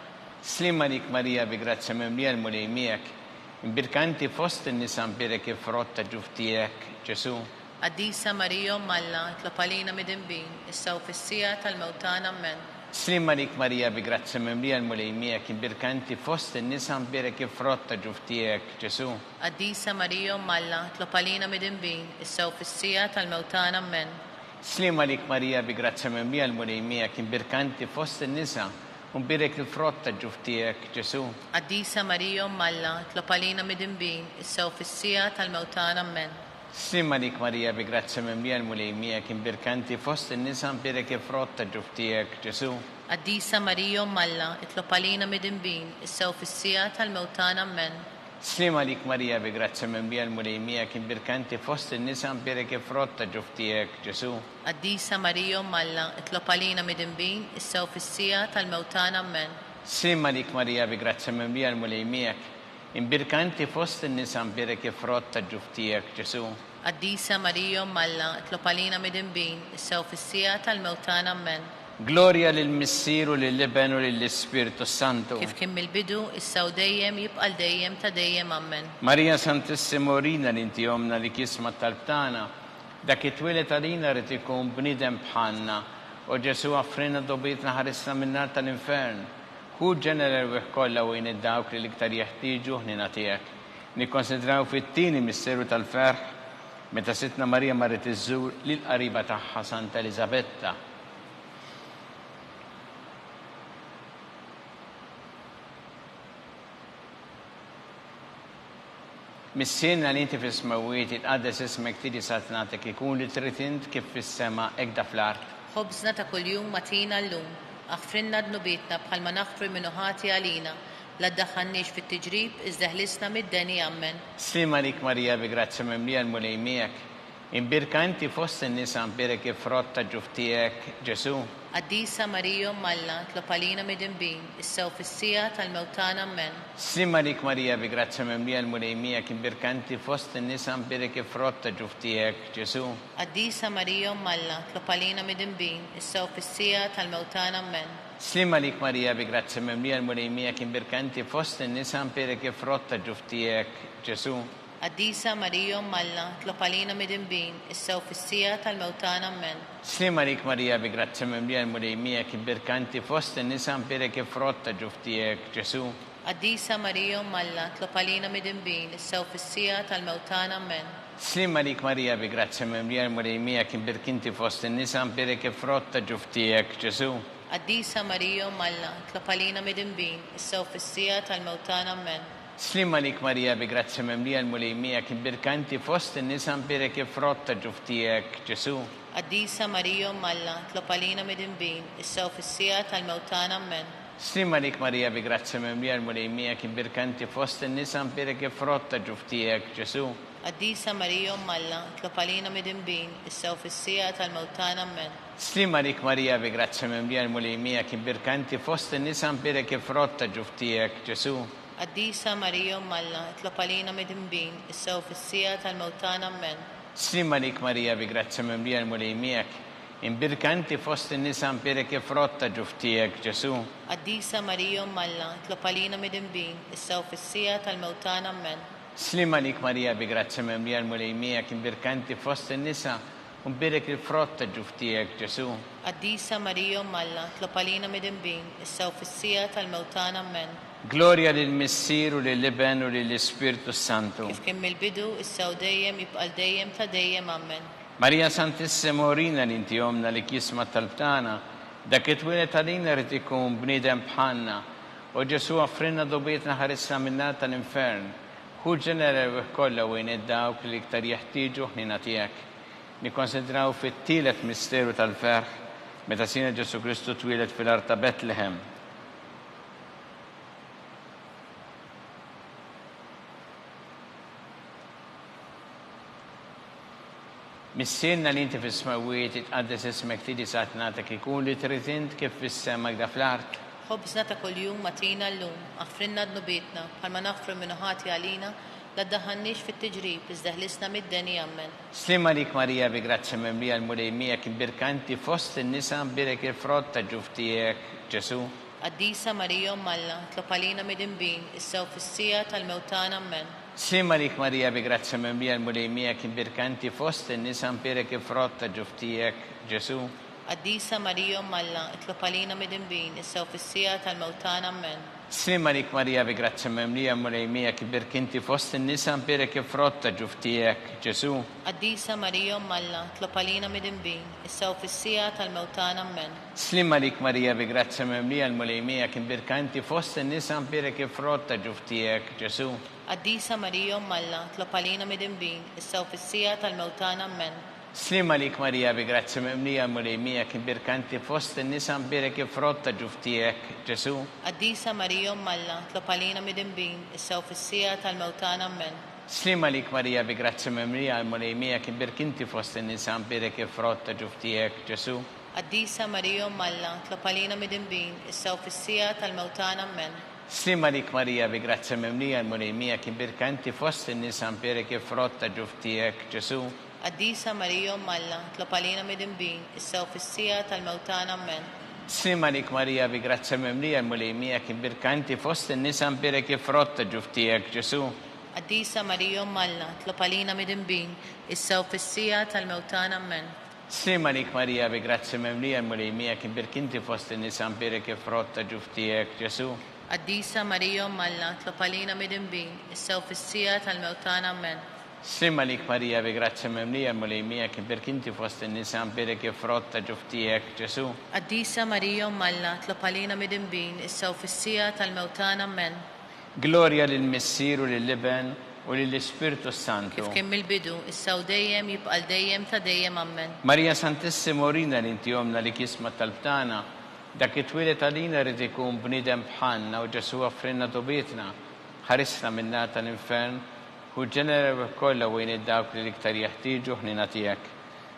Sliem għalik Marija bi grazzja mimlija l-Mulej miegħek Imbierka inti fost in-nisa mbierek il-frott ta' ġuf tiegħek, Ġesù. Qaddisa Marija Omm Alla, itlob għalina midinbin, issa u fis-siegħa tal-mewt tagħna. Ammen. Sliem għalik Marija bi grazzja mimlija l-Mulej miegħek imbierka inti fost in-nisa mbierek il-frott ta' ġuf tiegħek, Ġesù. Qaddisa Marija Omm Alla, itlob għalina midinbin, issa u fis-siegħa tal-mewt tagħna. Ammen. Sliem għalik Marija bi grazzja mimlija l-Mulej miegħek imbierka inti fost in-nisa U nbierek il-frott ta' ġuf tiegħek, Ġesù. Qaddisa Marija Omm Alla, itlob għalina midinbin, issa u fis-siegħa tal-mewt tagħna. Ammen. Sliem għalik Marija bi grazzja mimlija l-Mulej miegħek imbierka inti fost in-nisa mbierek il-frott ta' ġuf tiegħek, Ġesù. Qaddisa Marija Omm Alla, itlob għalina midinbin, issa u fis-siegħa tal-mewt tagħna. Ammen. Sliem għalik Marija bi grazzja mimlija l-Mulej miegħek imbierka inti fost in-nisa mbierek il-frott ta' ġuf tiegħek, Ġesù. Qaddisa Marija Omm Alla, itlob għalina midinbin, issa u fis-siegħa tal-mewt tagħna. Ammen. Sliem għalik Marija bi grazzja mimlija l-Mulej miegħek, imbierka inti fost in-nisa mbierek il-frott ta' ġuf tiegħek Ġesù. Qaddisa Marija Omm Alla, itlob għalina midinbin, issa u fis-siegħa tal-mewt tagħna. Ammen. Glorja lill-Missier u lill-Iben u lill-Ispirtu s-Santu. Kif kien mill-bidu, issa u dejjem, jibqa' għal dejjem ta' dejjem. Ammen. Marija Santissima urina li inti Ommna li jisma' t-talb tagħna. Dak it-twieled għalina ried ikun bniedem bħalna. O Ġesù aghfrilna dnubietna ħarisna min-nar tal-infern. Ħu ġenna l-erwieħ kollha u għin dawk li l-iktar jeħtieġu ħniena tiegħek. Nikkonsidraw fit-tieni misteru tal-ferħ meta Sidtna Marija marret iżżur lill-qariba tagħha Santa Eliżabetta. Missierna li inti fis-smewwiet, jitqaddes ismek, tiġi saltnatek, ikun li trid int kif fis-sema, hekk fl-art. Ħobżna ta' kuljum agħtina llum. Aħfrilna dnubietna bħalma naħfru 'l min hu ħati għalina. La ddaħħalniex fit-tiġrib, iżda eħlisna mid-deni. Ammen. Sliem għalik Marija bi grazzja mimlija l-Mulej miegħek. Imbierka inti fost in-nisa mbierek il-frott ta' ġuf tiegħek, Ġesù. Qaddisa Marija Omm Alla, itlob għalina midinbin, issa u fis-siegħa tal-mewt tagħna. Ammen. Sliem għalik Marija bi grazzja mimlija l-Mulej miegħek imbierka inti fost in-nisa mbierek il-frott ta' ġuf tiegħek, Ġesù. Qaddisa Marija Omm Alla, itlob għalina midinbin, issa u fis-siegħa tal-mewt tagħna. Ammen. Sliem għalik Marija bi grazzja mimlija l-Mulej miegħek imbierka inti fost in-nisa mbierek il-frott ta' ġuf tiegħek, Ġesù. Qaddisa Marija Omm Alla, itlob għalina midinbin, issa u fis-siegħa tal-mewt tagħna. Ammen. Sliem għalik Marija bi grazzja mimlija l-Mulej miegħek imbierka inti fost in-nisa mbierek il-frott ta' ġuf tiegħek, Ġesù. Qaddisa Marija Omm Alla, itlob għalina midinbin, issa u fis-siegħa tal-mewt tagħna. Ammen. Sliem għalik Marija bi grazzja mimlija l-Mulej miegħek imbierka inti fost in-nisa mbierek il-frott ta' ġuf tiegħek, Ġesù. Qaddisa Marija Omm Alla, itlob għalina midinbin, issa u fis-siegħa tal-mewt tagħna. Ammen. Sliem għalik Marija bi grazzja mimlija l-Mulej miegħek imbierka inti fost in-nisa mbierek il-frott ta' ġuf tiegħek, Ġesù. Qaddisa Marija Omm Alla, itlob għalina midinbin, issa u fis-siegħa tal-mewt tagħna. Ammen. Sliem għalik Marija bi grazzja mimlija l-Mulej miegħek imbierka inti fost in-nisa mbierek il-frott ta' ġuf tiegħek Ġesù. Qaddisa Marija Omm Alla, itlob għalina midinbin, issa u fis-siegħa tal-mewt tagħna. Ammen. Sliem għalik Marija bi grazzja mimlija l-Mulej miegħek imbierka inti fost in-nisa mbierek il-frott ta' ġuf tiegħek Ġesù. Qaddisa Marija Omm Alla, itlob għalina midinbin, issa u fis-siegħa tal-mewt tagħna. Ammen. Sliem għalik Marija bi grazzja mimlija l-Mulej miegħek, imbierka inti fost in-nisa mbierek il-frott ta' ġuf tiegħek Ġesù. Qaddisa Marija Omm Alla, itlob għalina midinbin, issa u fis-siegħa tal-mewt tagħna. Ammen. Sliem għalik Marija bi grazzja mimlija l-Mulej miegħek, imbierka inti fost in-nisa u mbierek il-frott ta' ġuf tiegħek Ġesù. Qaddisa Marija Omm Alla, itlob għalina midinbin, issa u fis-siegħa tal-mewt tagħna. Ammen. Glorja lill-Missier u lill-Iben u lill-Ispirtu s-Santu. Kif kien mill-bidu, issa u dejjem, jibqa' 'l dejjem ta' dejjem. Ammen. Marija Santissima urina li inti Ommna li jisma' t-talb tagħna, dak li twieled għalina ried ikun bniedem bħalna. O Ġesù offrilna dgħubietna ħarisna min-nar tal-infern. Ħu l-ġenna l-erwieħ kollha u għin dawk li l-iktar jeħtieġu ħniena tiegħek. Nikkonsidraw fit-tielet misteru tal-ferħ, meta Sidna Ġesù Kristu twieled fil-art ta' Betlehem. Missierna li inti fis-smewwiet, jitqaddes ismek, tiġi saltnatek, ikun li trid int kif fis-sema hekk fl-art. Ħobżna ta' kuljum agħtina llum, aħfrilna dnubietna, bħalma naħfru min hu ħati għalina, la ddaħħalniex fit-tiġrib, iżda ħlisna mid-deni. Ammen. Sliem għalik Marija bi grazzja mimlija l-Mulej miegħek imbierka inti fost in-nisa mbierek il-frott ta' ġuf tiegħek Ġesù. Qaddisa Marija Omm Alla, itlob għalina midinbin, issa u fis-siegħa tal-mewt tagħna. Ammen. Sliem għalik Marija bi grazzja mimlija l-Mulej miegħek imbierka inti fost in-nisa mbierek il-frott ta' ġuf tiegħek Ġesù. Qaddisa Marija Omm Alla, itlob għalina midinbin, issa u fis-siegħa tal-mewt tagħna. Ammen. Sliem għalik Marija bi grazzja mimlija l-Mulej miegħek imbierka inti fost in-nisa mbierek il-frott ta' ġuf tiegħek Ġesù. Qaddisa Marija Omm Alla, itlob għalina midinbin, issa u fis-siegħa tal-mewt tagħna. Ammen. Sliem għalik Marija bi grazzja mimlija l-Mulej miegħek imbierka inti fost in-nisa mbierek il-frott ta' ġuf tiegħek Ġesù. Qaddisa Marija Omm Alla, itlob għalina midinbin, issa u fis-siegħa tal-mewt tagħna. Ammen. Sliem għalik Marija bi grazzja mimlija l-Mulej miegħek imbierka inti fost in-nisa mbierek il-frott ta' ġuf tiegħek Ġesù. Qaddisa Marija Omm Alla, itlob għalina midinbin, issa u fis-siegħa tal-mewt tagħna. Ammen. Sliem għalik Marija bi grazzja mimlija l-Mulej miegħek imbierka inti fost in-nisa mbierek il-frott ta' ġuf tiegħek Ġesù. Qaddisa Marija Omm Alla, itlob għalina midinbin, issa u fis-siegħa tal-mewt tagħna. Ammen. Sliem għalik Marija bi grazzja mimlija l-Mulej miegħek imbierka inti fost in-nisa mbierek il-frott ta' ġuf tiegħek Ġesù. Qaddisa Marija Omm Alla, itlob għalina midinbin, issa u fis-siegħa tal-mewt tagħna. Ammen. Sliem għalik Marija bi grazzja mimlija l-Mulej miegħek imbierka inti fost in-nisa mbierek il-frott ta' ġuf tiegħek Ġesù. Qaddisa Marija Omm Alla, itlob għalina midinbin, issa u fis-siegħa tal-mewt tagħna. Ammen. Sliem għalik Marija bi grazzja mimlija l-Mulej miegħek imbierka inti fost in-nisa mbierek il-frott ta' ġuf tiegħek Ġesù. Qaddisa Marija Omm Alla, itlob għalina midinbin, issa u fis-siegħa tal-mewt tagħna. Ammen. Sliem għalik Marija bi grazzja mimlija l-Mulej miegħek imbierka inti fost in-nisa mbierek il-frott ta' ġuf tiegħek Ġesù. Qaddisa Marija Omm Alla, itlob għalina midinbin, issa u fis-siegħa tal-mewt tagħna. Ammen. Glorja lill-Missier u lill-Iben u lill-Ispirtu s-Santu. Kif kien mill-bidu, issa u dejjem, jibqa' 'l dejjem ta' dejjem. Ammen. Marija Santissima urina li inti Ommna li jisma' t-talb tagħna, dak li twieled għalina ried ikun bniedem bħalna u Ġesù offrilna dgħubietna, ħarisna min-nar tal-infern, ħu l-ġenna l-erwieħ kollha u għin dawk li l-iktar jeħtieġu ħniena tiegħek.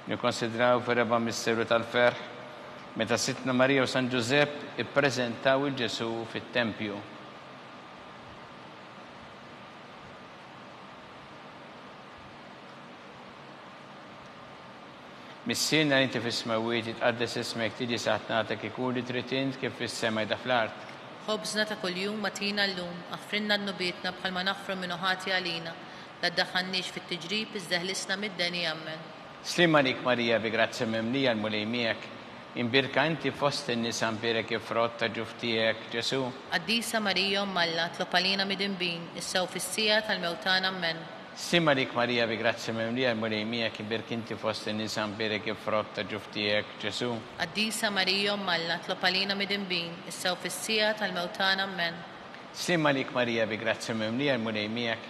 Nikkonsidraw fir-raba' misteru tal-ferħ, meta Sidtna Marija u San Ġużepp ippreżentaw 'il Ġesù fit-tempju. Missierna li inti fis-smewwiet, jitqaddes ismek, tiġi saltnatek, ikun li trid int kif fis-sema hekk fl-art. Ħobżna ta' kuljum agħtina llum, aħfrilna dnubietna bħalma naħfru min hu ħati għalina, la ddaħħalniex fit-tiġrib iżda ħlisna mid-deni. Ammen. Sliem għalik Marija bi grazzja mimlija l-Mulej miegħek, imbierka inti fost in-nisa mbierek il-frott ta' ġuf tiegħek, Ġesù. Qaddisa Marija Omm Alla, itlob għalina midinbin, issa u fis-siegħa tal-mewt tagħna. Ammen. Sliem għalik Marija bi grazzja mimlija l-Mulej miegħek, imbierka inti fost in-nisa mbierek il-frott ta' ġuf tiegħek, Ġesù. Qaddisa Marija Omm Alla, itlob għalina midinbin, issa u fis-siegħa tal-mewt tagħna. Ammen. Sliem għalik Marija bi grazzja mimlija l-Mulej miegħek,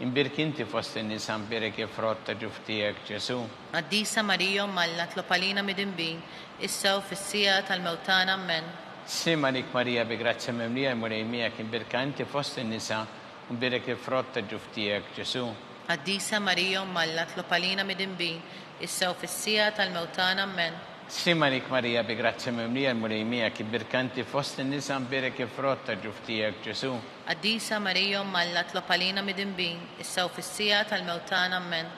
imbierka inti fost in-nisa mbierek il-frott ta' ġuf tiegħek, Ġesù. Qaddisa Marija Omm Alla, itlob għalina midinbin, issa u fis-siegħa tal-mewt tagħna. Ammen. Sliem għalik Marija bi grazzja mimlija l-Mulej miegħek imbierka inti fost in-nisa u mbierek il-frott ta' ġuf tiegħek Ġesù. Qaddisa Marija Omm Alla tlob għalina midinbin, issa u fis-siegħa tal-mewt tagħna. Ammen. Sliem għalik Marija bi grazzja mimlija l-Mulej miegħek imbierka inti fost in-nisa mbierek il-frott ta' ġuf tiegħek Ġesù. Qaddisa Marija Omm Alla tlob għalina midinbin, issa u fis-siegħa tal-mewt tagħna. Ammen.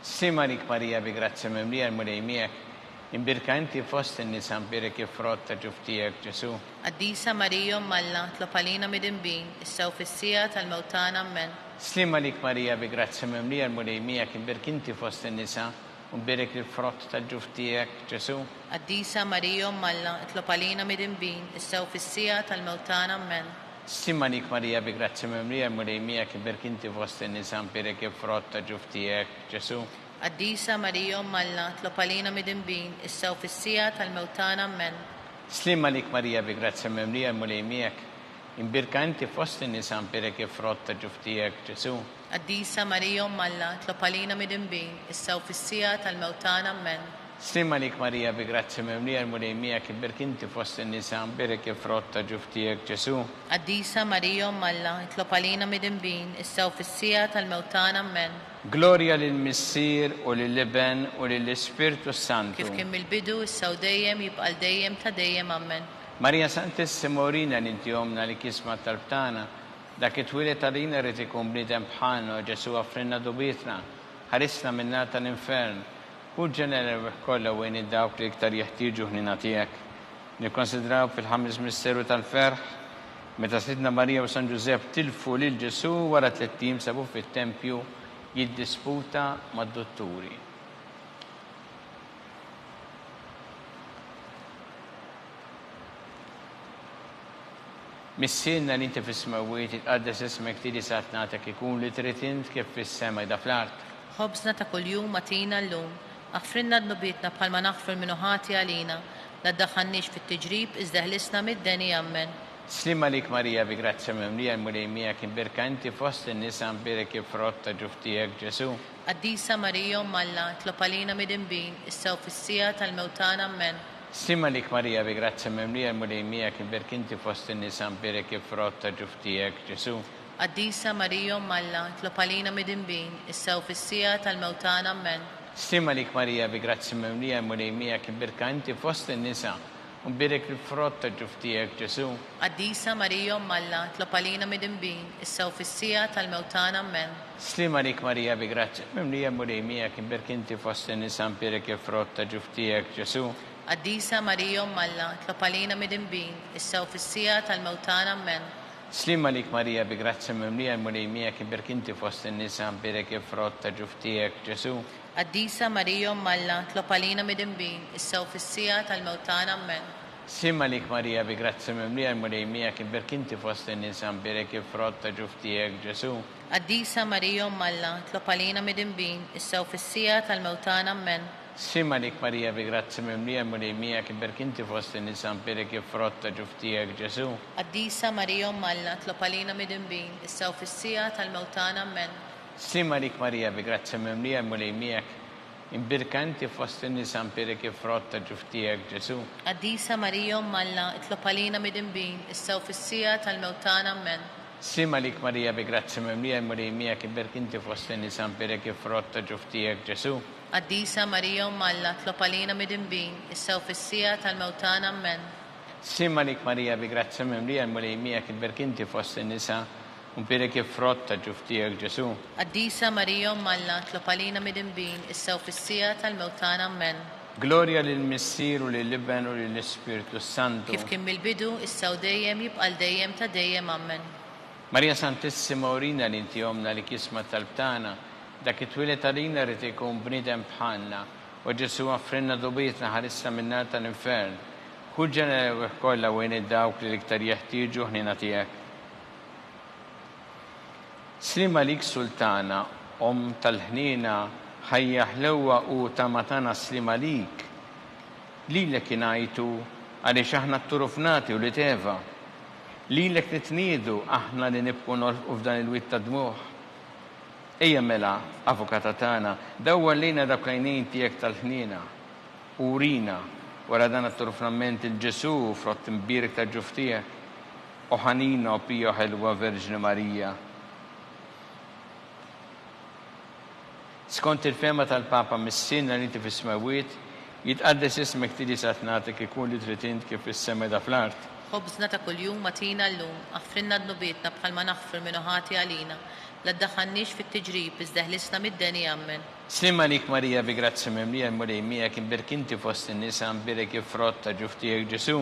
Sliem għalik Marija bi grazzja mimlija l-Mulej miegħek, imbierka inti fost in-nisa mbierek il-frott ta' ġuf tiegħek Ġesù. Qaddisa Marija Omm Alla tlob għalina midinbin, issa u fis-siegħa tal-mewt tagħna. Ammen. Sliem għalik Marija bi grazzja mimlija l-Mulej miegħek imbierk inti fost in-nisa u mbierek il-frott tal-ġuf tiegħek Ġesù. Qaddisa Marija Omm Alla itlob għalina midinbin, issa u fis-siegħa tal-mewt tagħna. Ammen. Sliem għalik Marija bi grazzja mimlija l-Mulej miegħek imbierk inti fost in-nisa mbierek il-frott ta' ġuf tiegħek Ġesù. Qaddisa Marija Omm Alla itlob għalina midinbin, issa u fis-siegħa tal-mewt tagħna. Ammen. Sliem għalik Marija bi grazzja mimlija l-Mulej miegħek, imbierka inti fost in-nisa mbierek il-frott ta' ġuf tiegħek Ġesù. Qaddisa Marija Omm Alla itlob għalina midinbin, issa u fis-siegħa tal-mewt tagħna. Ammen. Sliem għalik Marija bi grazzja mimlija l-Mulej miegħek imbierk inti fost in-nisa mbierek il-frott ta' ġuf tiegħek Ġesù. Qaddisa Marija Omm Alla itlob għalina midinbin, issa u fis-siegħa tal-mewt tagħna. Ammen. Glorja lill-Missier u lill-Iben u lill-Ispirtu s-Santu. Kif kien mill-bidu, issa u dejjem, jibqa' għal dejjem ta' dejjem. Ammen. Marija Santissima urina li inti Ommna li kisma t-talb tagħna. Dak li twieled għalina ried ikun bniedem bħalna o Ġesù offrilna dubietna, ħarisna min-nar tal-infern. Ħu l-ġenna l-erwieħ kollha u għin dawk li iktar jeħtieġu ħniena tiegħek. Nikkonsidraw fil-ħames misteru tal-ferħ, meta Sidtna Marija u San Ġużepp tilfu lil Ġesù wara tlett ijiem sabuh fit-tempju jiddisputa mad-dutturi. Missierna li inti fis-smewwiet, jitqaddes ismek, tiġi saltnatek, ikun li trid int kif fis-sema jda fl-art. Ħobżna ta' kuljum agħtina llum. Aħfrilna dnubietna bħalma naħfru 'l min hu ħati għalina. La ddaħħalniex fit-tiġrib, iżda eħlisna mid-deni. Ammen. Sliem għalik Marija bi grazzja mimlija l-Mulej miegħek imbierka inti fost in-nisa mbierek il-frott ta' ġuf tiegħek Ġesù. Qaddisa Marija Omm Alla, itlob għalina midinbin, issa u fis-siegħa tal-mewt tagħna. Ammen. Sliem għalik Marija bi grazzja mimlija l-Mulej miegħek imbierk inti fost in-nisa mbierek il-frott ta' ġuf tiegħek Ġesù. Qaddisa Marija Omm Alla, itlob għalina midinbin, issa u fis-siegħa tal-mewt tagħna. Ammen. Sliem għalik Marija bi grazzja mimlija l-Mulej miegħek imbierka inti fost in-nisa u mbierek il-frott ta' ġuf tiegħek Ġesù. Qaddisa Marija Omm Alla, itlob għalina midinbin, issa u fis-siegħa tal-mewt tagħna. Ammen. Sliem għalik Marija bi grazzja mimlija l-Mulej miegħek imbierk inti fost in-nisa mbierek il-frott ta' ġuf tiegħek Ġesù. Qaddisa Marija Omm Alla, itlob għalina midinbin, issa u fis-siegħa tal-mewt tagħna. Ammen. Sliem għalik Marija bi grazzja mimlija l-Mulej miegħek imbierk inti fost in-nisa mbierek il-frott ta' ġuf tiegħek Ġesù. Qaddisa Marija Omm Alla, itlob għalina midinbin, issa u fis-siegħa tal-mewt tagħna. Ammen. Sliem għalik Marija bi grazzja mimlija l-Mulej miegħek imbierk inti fost in-nisa mbierek il-frott ta' ġuf tiegħek Ġesù. Qaddisa Marija Omm Alla, itlob għalina midinbin, issa u fis-siegħa tal-mewt tagħna. Ammen. Sliem għalik Marija bi grazzja mimlija l-Mulej miegħek imbierk inti fost in-nisa mbierek il-frott ta' ġuf tiegħek Ġesù. Qaddisa Marija Omm Alla, itlob għalina midinbin, issa u fis-siegħa tal-mewt tagħna. Ammen. Sliem għalik Marija bi grazzja mimlija l-Mulej miegħek, imbierka inti fost in-nisa mbierek il-frott ta' ġuf tiegħek Ġesù. Qaddisa Marija Omm Alla, itlob għalina midinbin, issa u fis-siegħa tal-mewt tagħna. Ammen. Sliem għalik Marija bi grazzja mimlija l-Mulej miegħek imbierk inti fost in-nisa mbierek il-frott ta' ġuf tiegħek Ġesù. Qaddisa Marija Omm Alla, itlob għalina midinbin, issa u fis-siegħa tal-mewt tagħna. Ammen. Sliem għalik Marija bi grazzja mimlija l-Mulej miegħek imbierk inti fost in-nisa u mbierek il-frott ta' ġuf tiegħek Ġesù. Qaddisa Marija Omm Alla, itlob għalina midinbin, issa u fis-siegħa tal-mewt tagħna. Ammen. Glorja lill-Missier u lill-Iben u lill-Ispirtu s-Santu. Kif kien mill-bidu, issa u dejjem, jibqa' għal dejjem ta' dejjem. Ammen. Marija Santissima urina li inti Ommna li kisma t-talb tagħna. Dak li twieled għalina ried ikun bniedem bħalna. O Ġesù offrilna dubietna ħarisna min-nar tal-infern. Ħu l-ġenna l-erwieħ kollha u għin dawk li l-iktar jeħtieġu ħniena tiegħek. Sliem għalik Sultana, Omm tal-ħniena, ħajja ħlewwa u tama tagħna sliem għalik. Lilek ingħajtu għaliex aħna tturufnati wlied Eva. Lilek nitniedu aħna li nibqgħu nolfqu f'dan il-wied tad-dmugħ. Ejja mela, Avukata tagħna, dawwar lejna dawk l-għajnejn tiegħek tal-ħniena, u urina. Wara dan agħtu framment 'il Ġesù, frott imbierek tal-ġuf tiegħek. O ħanina, o pija, o ħelwa Verġni Marija. Skont il-fehma tal-Papa Missierna li inti fis-smewwiet, jitqaddes ismek tiġi saltnatek ikun li trid int kif fis-sema qiegħda fl-art. Ħobżna ta' kuljum agħtina llum, aħfrilna dnubietna bħalma naħfru 'l min hu ħati għalina, la ddaħħalniex fit-tiġrib iżda eħlisna mid-deni. Ammen. Sliem għalik Marija bi grazzja mimlija l-Mulej miegħek imbierk inti fost in-nisa mbierek il-frott ta' ġuf tiegħek Ġesù.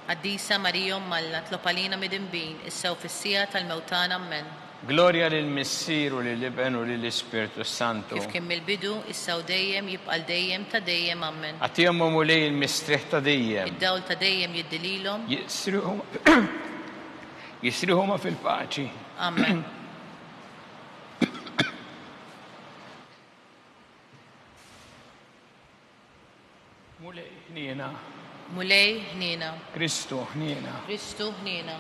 Qaddisa Marija Omm Alla tlob għalina midinbin issa u fis-siegħa tal-mewt tagħna. Ammen. Glorja lill-Missier u lill-Iben u lill-Ispirtu s-Santu. Kif kien mill-bidu, issa u dejjem, jibqa' għal dejjem ta' dejjem. Ammen. Agħtihom, o Mulej, il-mistrieħ ta' dejjem. Id-dawl ta' dejjem jiddi lilhom. Jistrieħu huma fil-paċi. Ammen. Mulej, ħniena. Mulej, ħniena. Kristu, ħniena. Kristu, ħniena.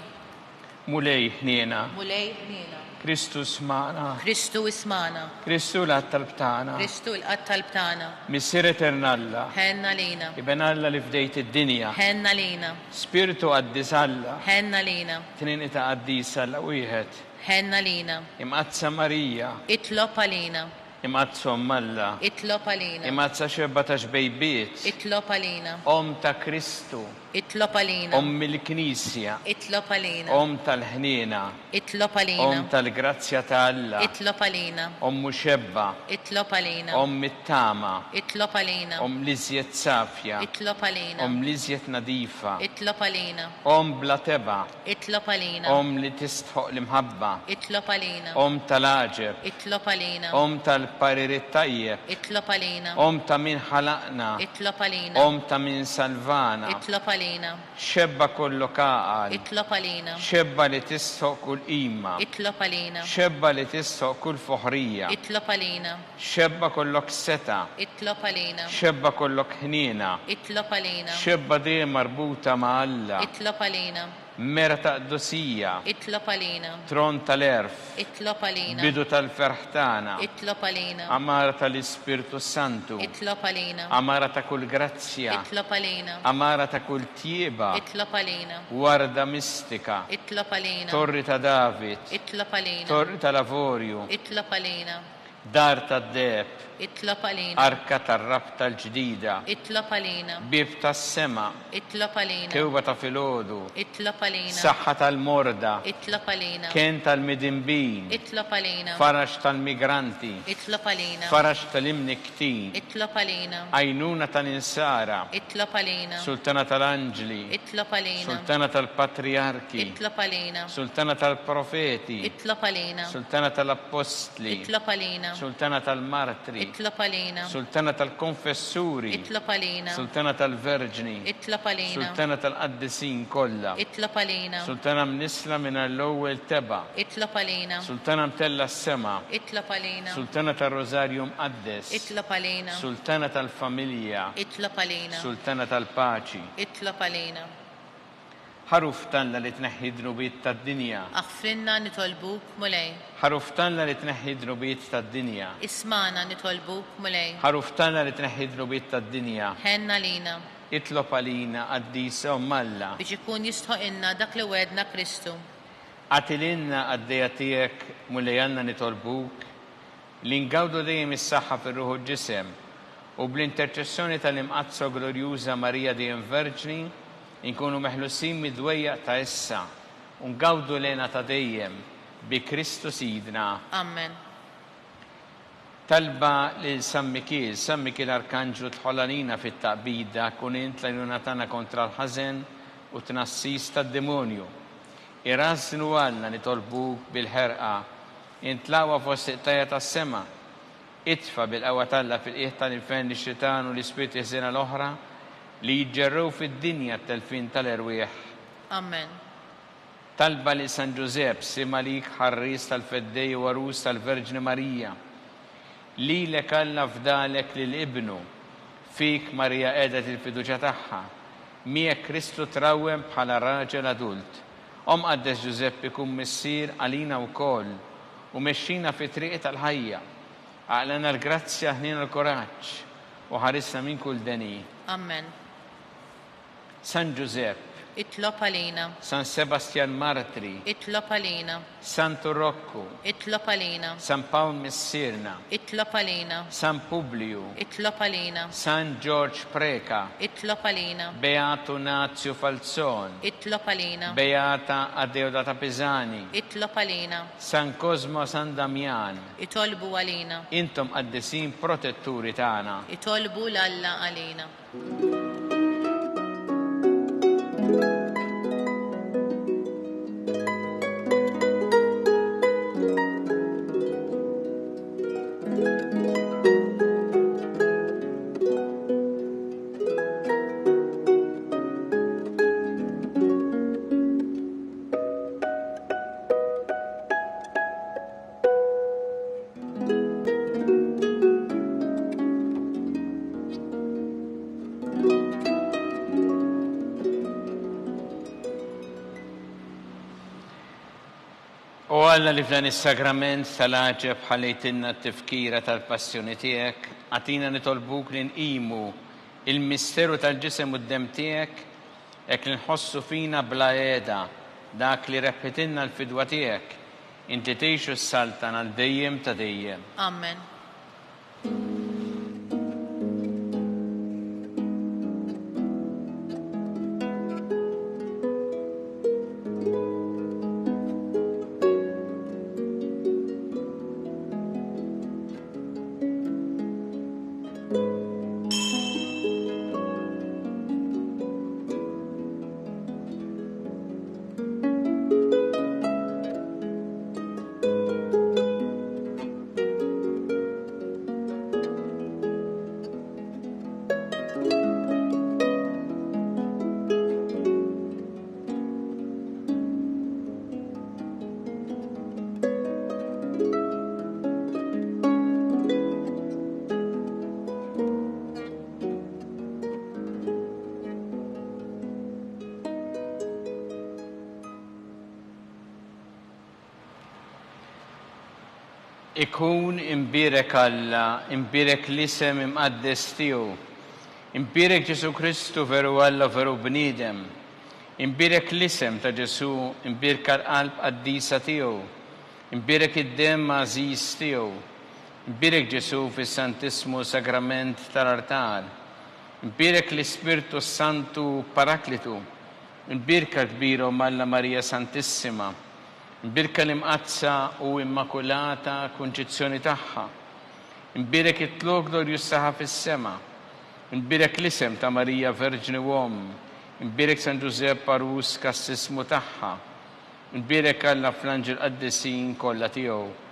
Mulej, ħniena. Mulej, ħniena. Kristu smana. Kristu ismana. Kristu laqat talb tagħna. Kristu laqat talb tagħna. Missier etern Alla. Ħenn għalina. Iben Alla li fdejt id-dinja. Ħenn għalina. Spirtu qaddis Alla. Ħenn għalina. Trinità qaddisa Alla wieħed. Ħenn għalina. Imqaddsa Marija. Itlob għalina. Imqaddsa Omm Alla. Itlob għalina. Imqaddsa xebba ta' xbejbiet. Itlob għalina. Omm ta' Kristu. Itlob għalina. Omm il-Knisja. Itlob għalina. Omm tal-ħniena. Itlob għalina. Omm tal-grazzja ta' Alla. Itlob għalina. Omm u xebba. Itlob għalina. Omm it-tama. Itlob għalina. Omm l-iżjed safja. Itlob għalina. Omm l-iżjed nadifa. Itlob għalina. Omm bla tebgħa. Itlob għalina. Omm li tistħoqq l-imħabba. Itlob għalina. Omm tal-għaġeb. Itlob għalina. Omm tal-parir it-tajjeb. Itlob għalina. Omm ta' min ħalaqna. Itlob għalina. Omm ta' min salvana. Itlob għalina. Xebba kollok għaqal. Itlob għalina. Xebba li tistħoqq kull qima. Itlob għalina. Xebba li tistħoqq kull foħrija. Itlob għalina. Xebba kollok setgħa. Itlob għalina. Xebba kollok ħniena. Itlob għalina. Xebba dejjem marbuta ma' Alla. Itlob għalina. Mera ta' qdusija. Itlob għalina. Tron tal-għerf. Itlob għalina. Bidu tal-ferħ tagħna. Itlob għalina. Għamara tal-Ispirtu s-Santu. Itlob għalina. Għamara ta' kull grazzja. Itlob għalina. Għamara ta' kull tjieba. Itlob għalina. Warda mistika. Itlob għalina. Torri ta' David. Itlob għalina. Torri tal-avorju. Itlob għalina. Dar tad-deheb. Itlob għalina. Arka tar-rabta l-ġdida. Itlob għalina. Bieb tas-sema. Itlob għalina. Kewba ta' filgħodu. Itlob għalina. Saħħa tal-morda. Itlob għalina. Kenn tal-midinbin. Itlob għalina. Faraġ tal-migranti. Itlob għalina. Faraġ tal-imnikktin. Itlob għalina. Għajnuna tal-insara. Itlob għalina. Sultana tal-anġli. Itlob għalina. Sultana tal-patrijarki. Itlob għalina. Sultana tal-profeti. Itlob għalina. Sultana tal-appostli. Itlob għalina. Sultana tal-martri. Itlob għalina. Sultana tal-konfessuri. Itlob għalina. Sultana tal-verġni. Itlob għalina. Sultana tal-qaddisin kollha. Itlob għalina. Sultana mnissla mingħajr l-ewwel tebgħa. Itlob għalina. Sultana mtellgħa s-sema. Itlob għalina. Sultana tar-Rożarju Mqaddes. Itlob għalina. Sultana tal-familja. Itlob għalina. Sultana tal-paċi. Itlob għalina. Ħaruf t'Alla li tneħħi d-dnubiet tad-dinja. Aħfrilna nitolbuk, Mulej. Ħaruf t'Alla li tneħħi d-dnubiet tad-dinja. Ismagħna nitolbuk, Mulej. Ħaruf t'Alla li tneħħi d-dnubiet tad-dinja. Ħenn għalina. Itlob għalina, Qaddisa Omm Alla. Biex ikun jistħoqilna dak li wegħedna Kristu. Agħti lilna, qaddejja tiegħek, Mulej Alla nitolbuk, li ngawdu dejjem is-saħħa fir-ruħ u l-ġisem, u bl-interċessjoni tal-Imqaddsa u Glorjuża Marija dejjem Verġni, Inkunu meħlusin mid-dwejjaq ta' issa u ngawdu l-hena ta' dejjem, bi Kristu Sidna. Ammen. Talba lil San Mikiel, San Mikiel Arkanġlu dħol għalina fit-taqbida, kun int l-għajnuna tagħna kontra l-ħażen u t-tnassis tad-demonju. Irażżnu Alla nitolbuk bil-ħerqa, int l-aqwa fost il-qtajja tas-sema. Itfa' bil-qawwa t'Alla fil-qiegħ tal-infern lix-xitan u l-ispirti ħżiena l-oħra li jiġġerrew fid-dinja t-telfien tal-erwieħ. Amen. Talba lil San Ġużepp, Sliem għalik ħarries tal-Feddej u għarus tal-Verġni Marija. Lilek Alla fdalek lil Ibnu. Fik Marija qegħdet il-fiduċja tagħha. Miegħek Kristu trawwem bħala raġel adult. O Mqaddes Ġużeppi kun missier għalina wkoll u mexxina fit-triq tal-ħajja. Aqlagħna l-grazzja, ħniena l-kuraġġ, u ħarisna minn kull deni. Ammen. San Ġużepp. Itlob għalina. San Sebastjan Martri. Itlob għalina. Santu Rokku. Itlob għalina. San Pawl Missierna. Itlob għalina. San Publiju. Itlob għalina. San Ġorġ Preca. Itlob għalina. Beatu Nazju Falzon. Itlob għalina. Beata Adeodata Pisani. Itlob għalina. San Kosma u San Damjan. Itolbu għalina. Intom qaddisin protetturi tagħna. Itolbu 'l Alla għalina. O Alla li f'dan is-sagrament tal-għaġeb ħallejtilna t-tifkira tal-passjoni tiegħek, agħtina nitolbuk li nqimu il-misteru tal-ġisem u d-demm tiegħek, hekk li nħossu fina bla qiegħda dak li rebħitilna l-fidwa tiegħek, Inti tgħix u ssaltan għal dejjem ta' dejjem. Amen. Ikun imbierek Alla, imbierek l-isem imqaddes tiegħu. Imbierek Ġesù Kristu veru Alla u veru bniedem. Imbierek l-isem ta' Ġesù, imbierka l-qalb qaddisa tiegħu. Imbierek id-demm għażiż tiegħu. Imbierek Ġesù fis-Santissmu Sagrament tal-artal. Imbierek l-Ispirtu s-Santu Paraklitu. Imbierka l-kbira Omm Alla Marija Santissima. Imbierka l-Imqaddsa u Immakulata Kunċizzjoni tagħha. Imbierek it-Tlugħ glorjuż tagħha fis-sema. Imbierek l-isem ta' Marija Verġni u Omm. Imbierek San Ġużepp Għarus Kastissmu tagħha. Imbierek Alla fl-anġel qaddisin kollha tiegħu.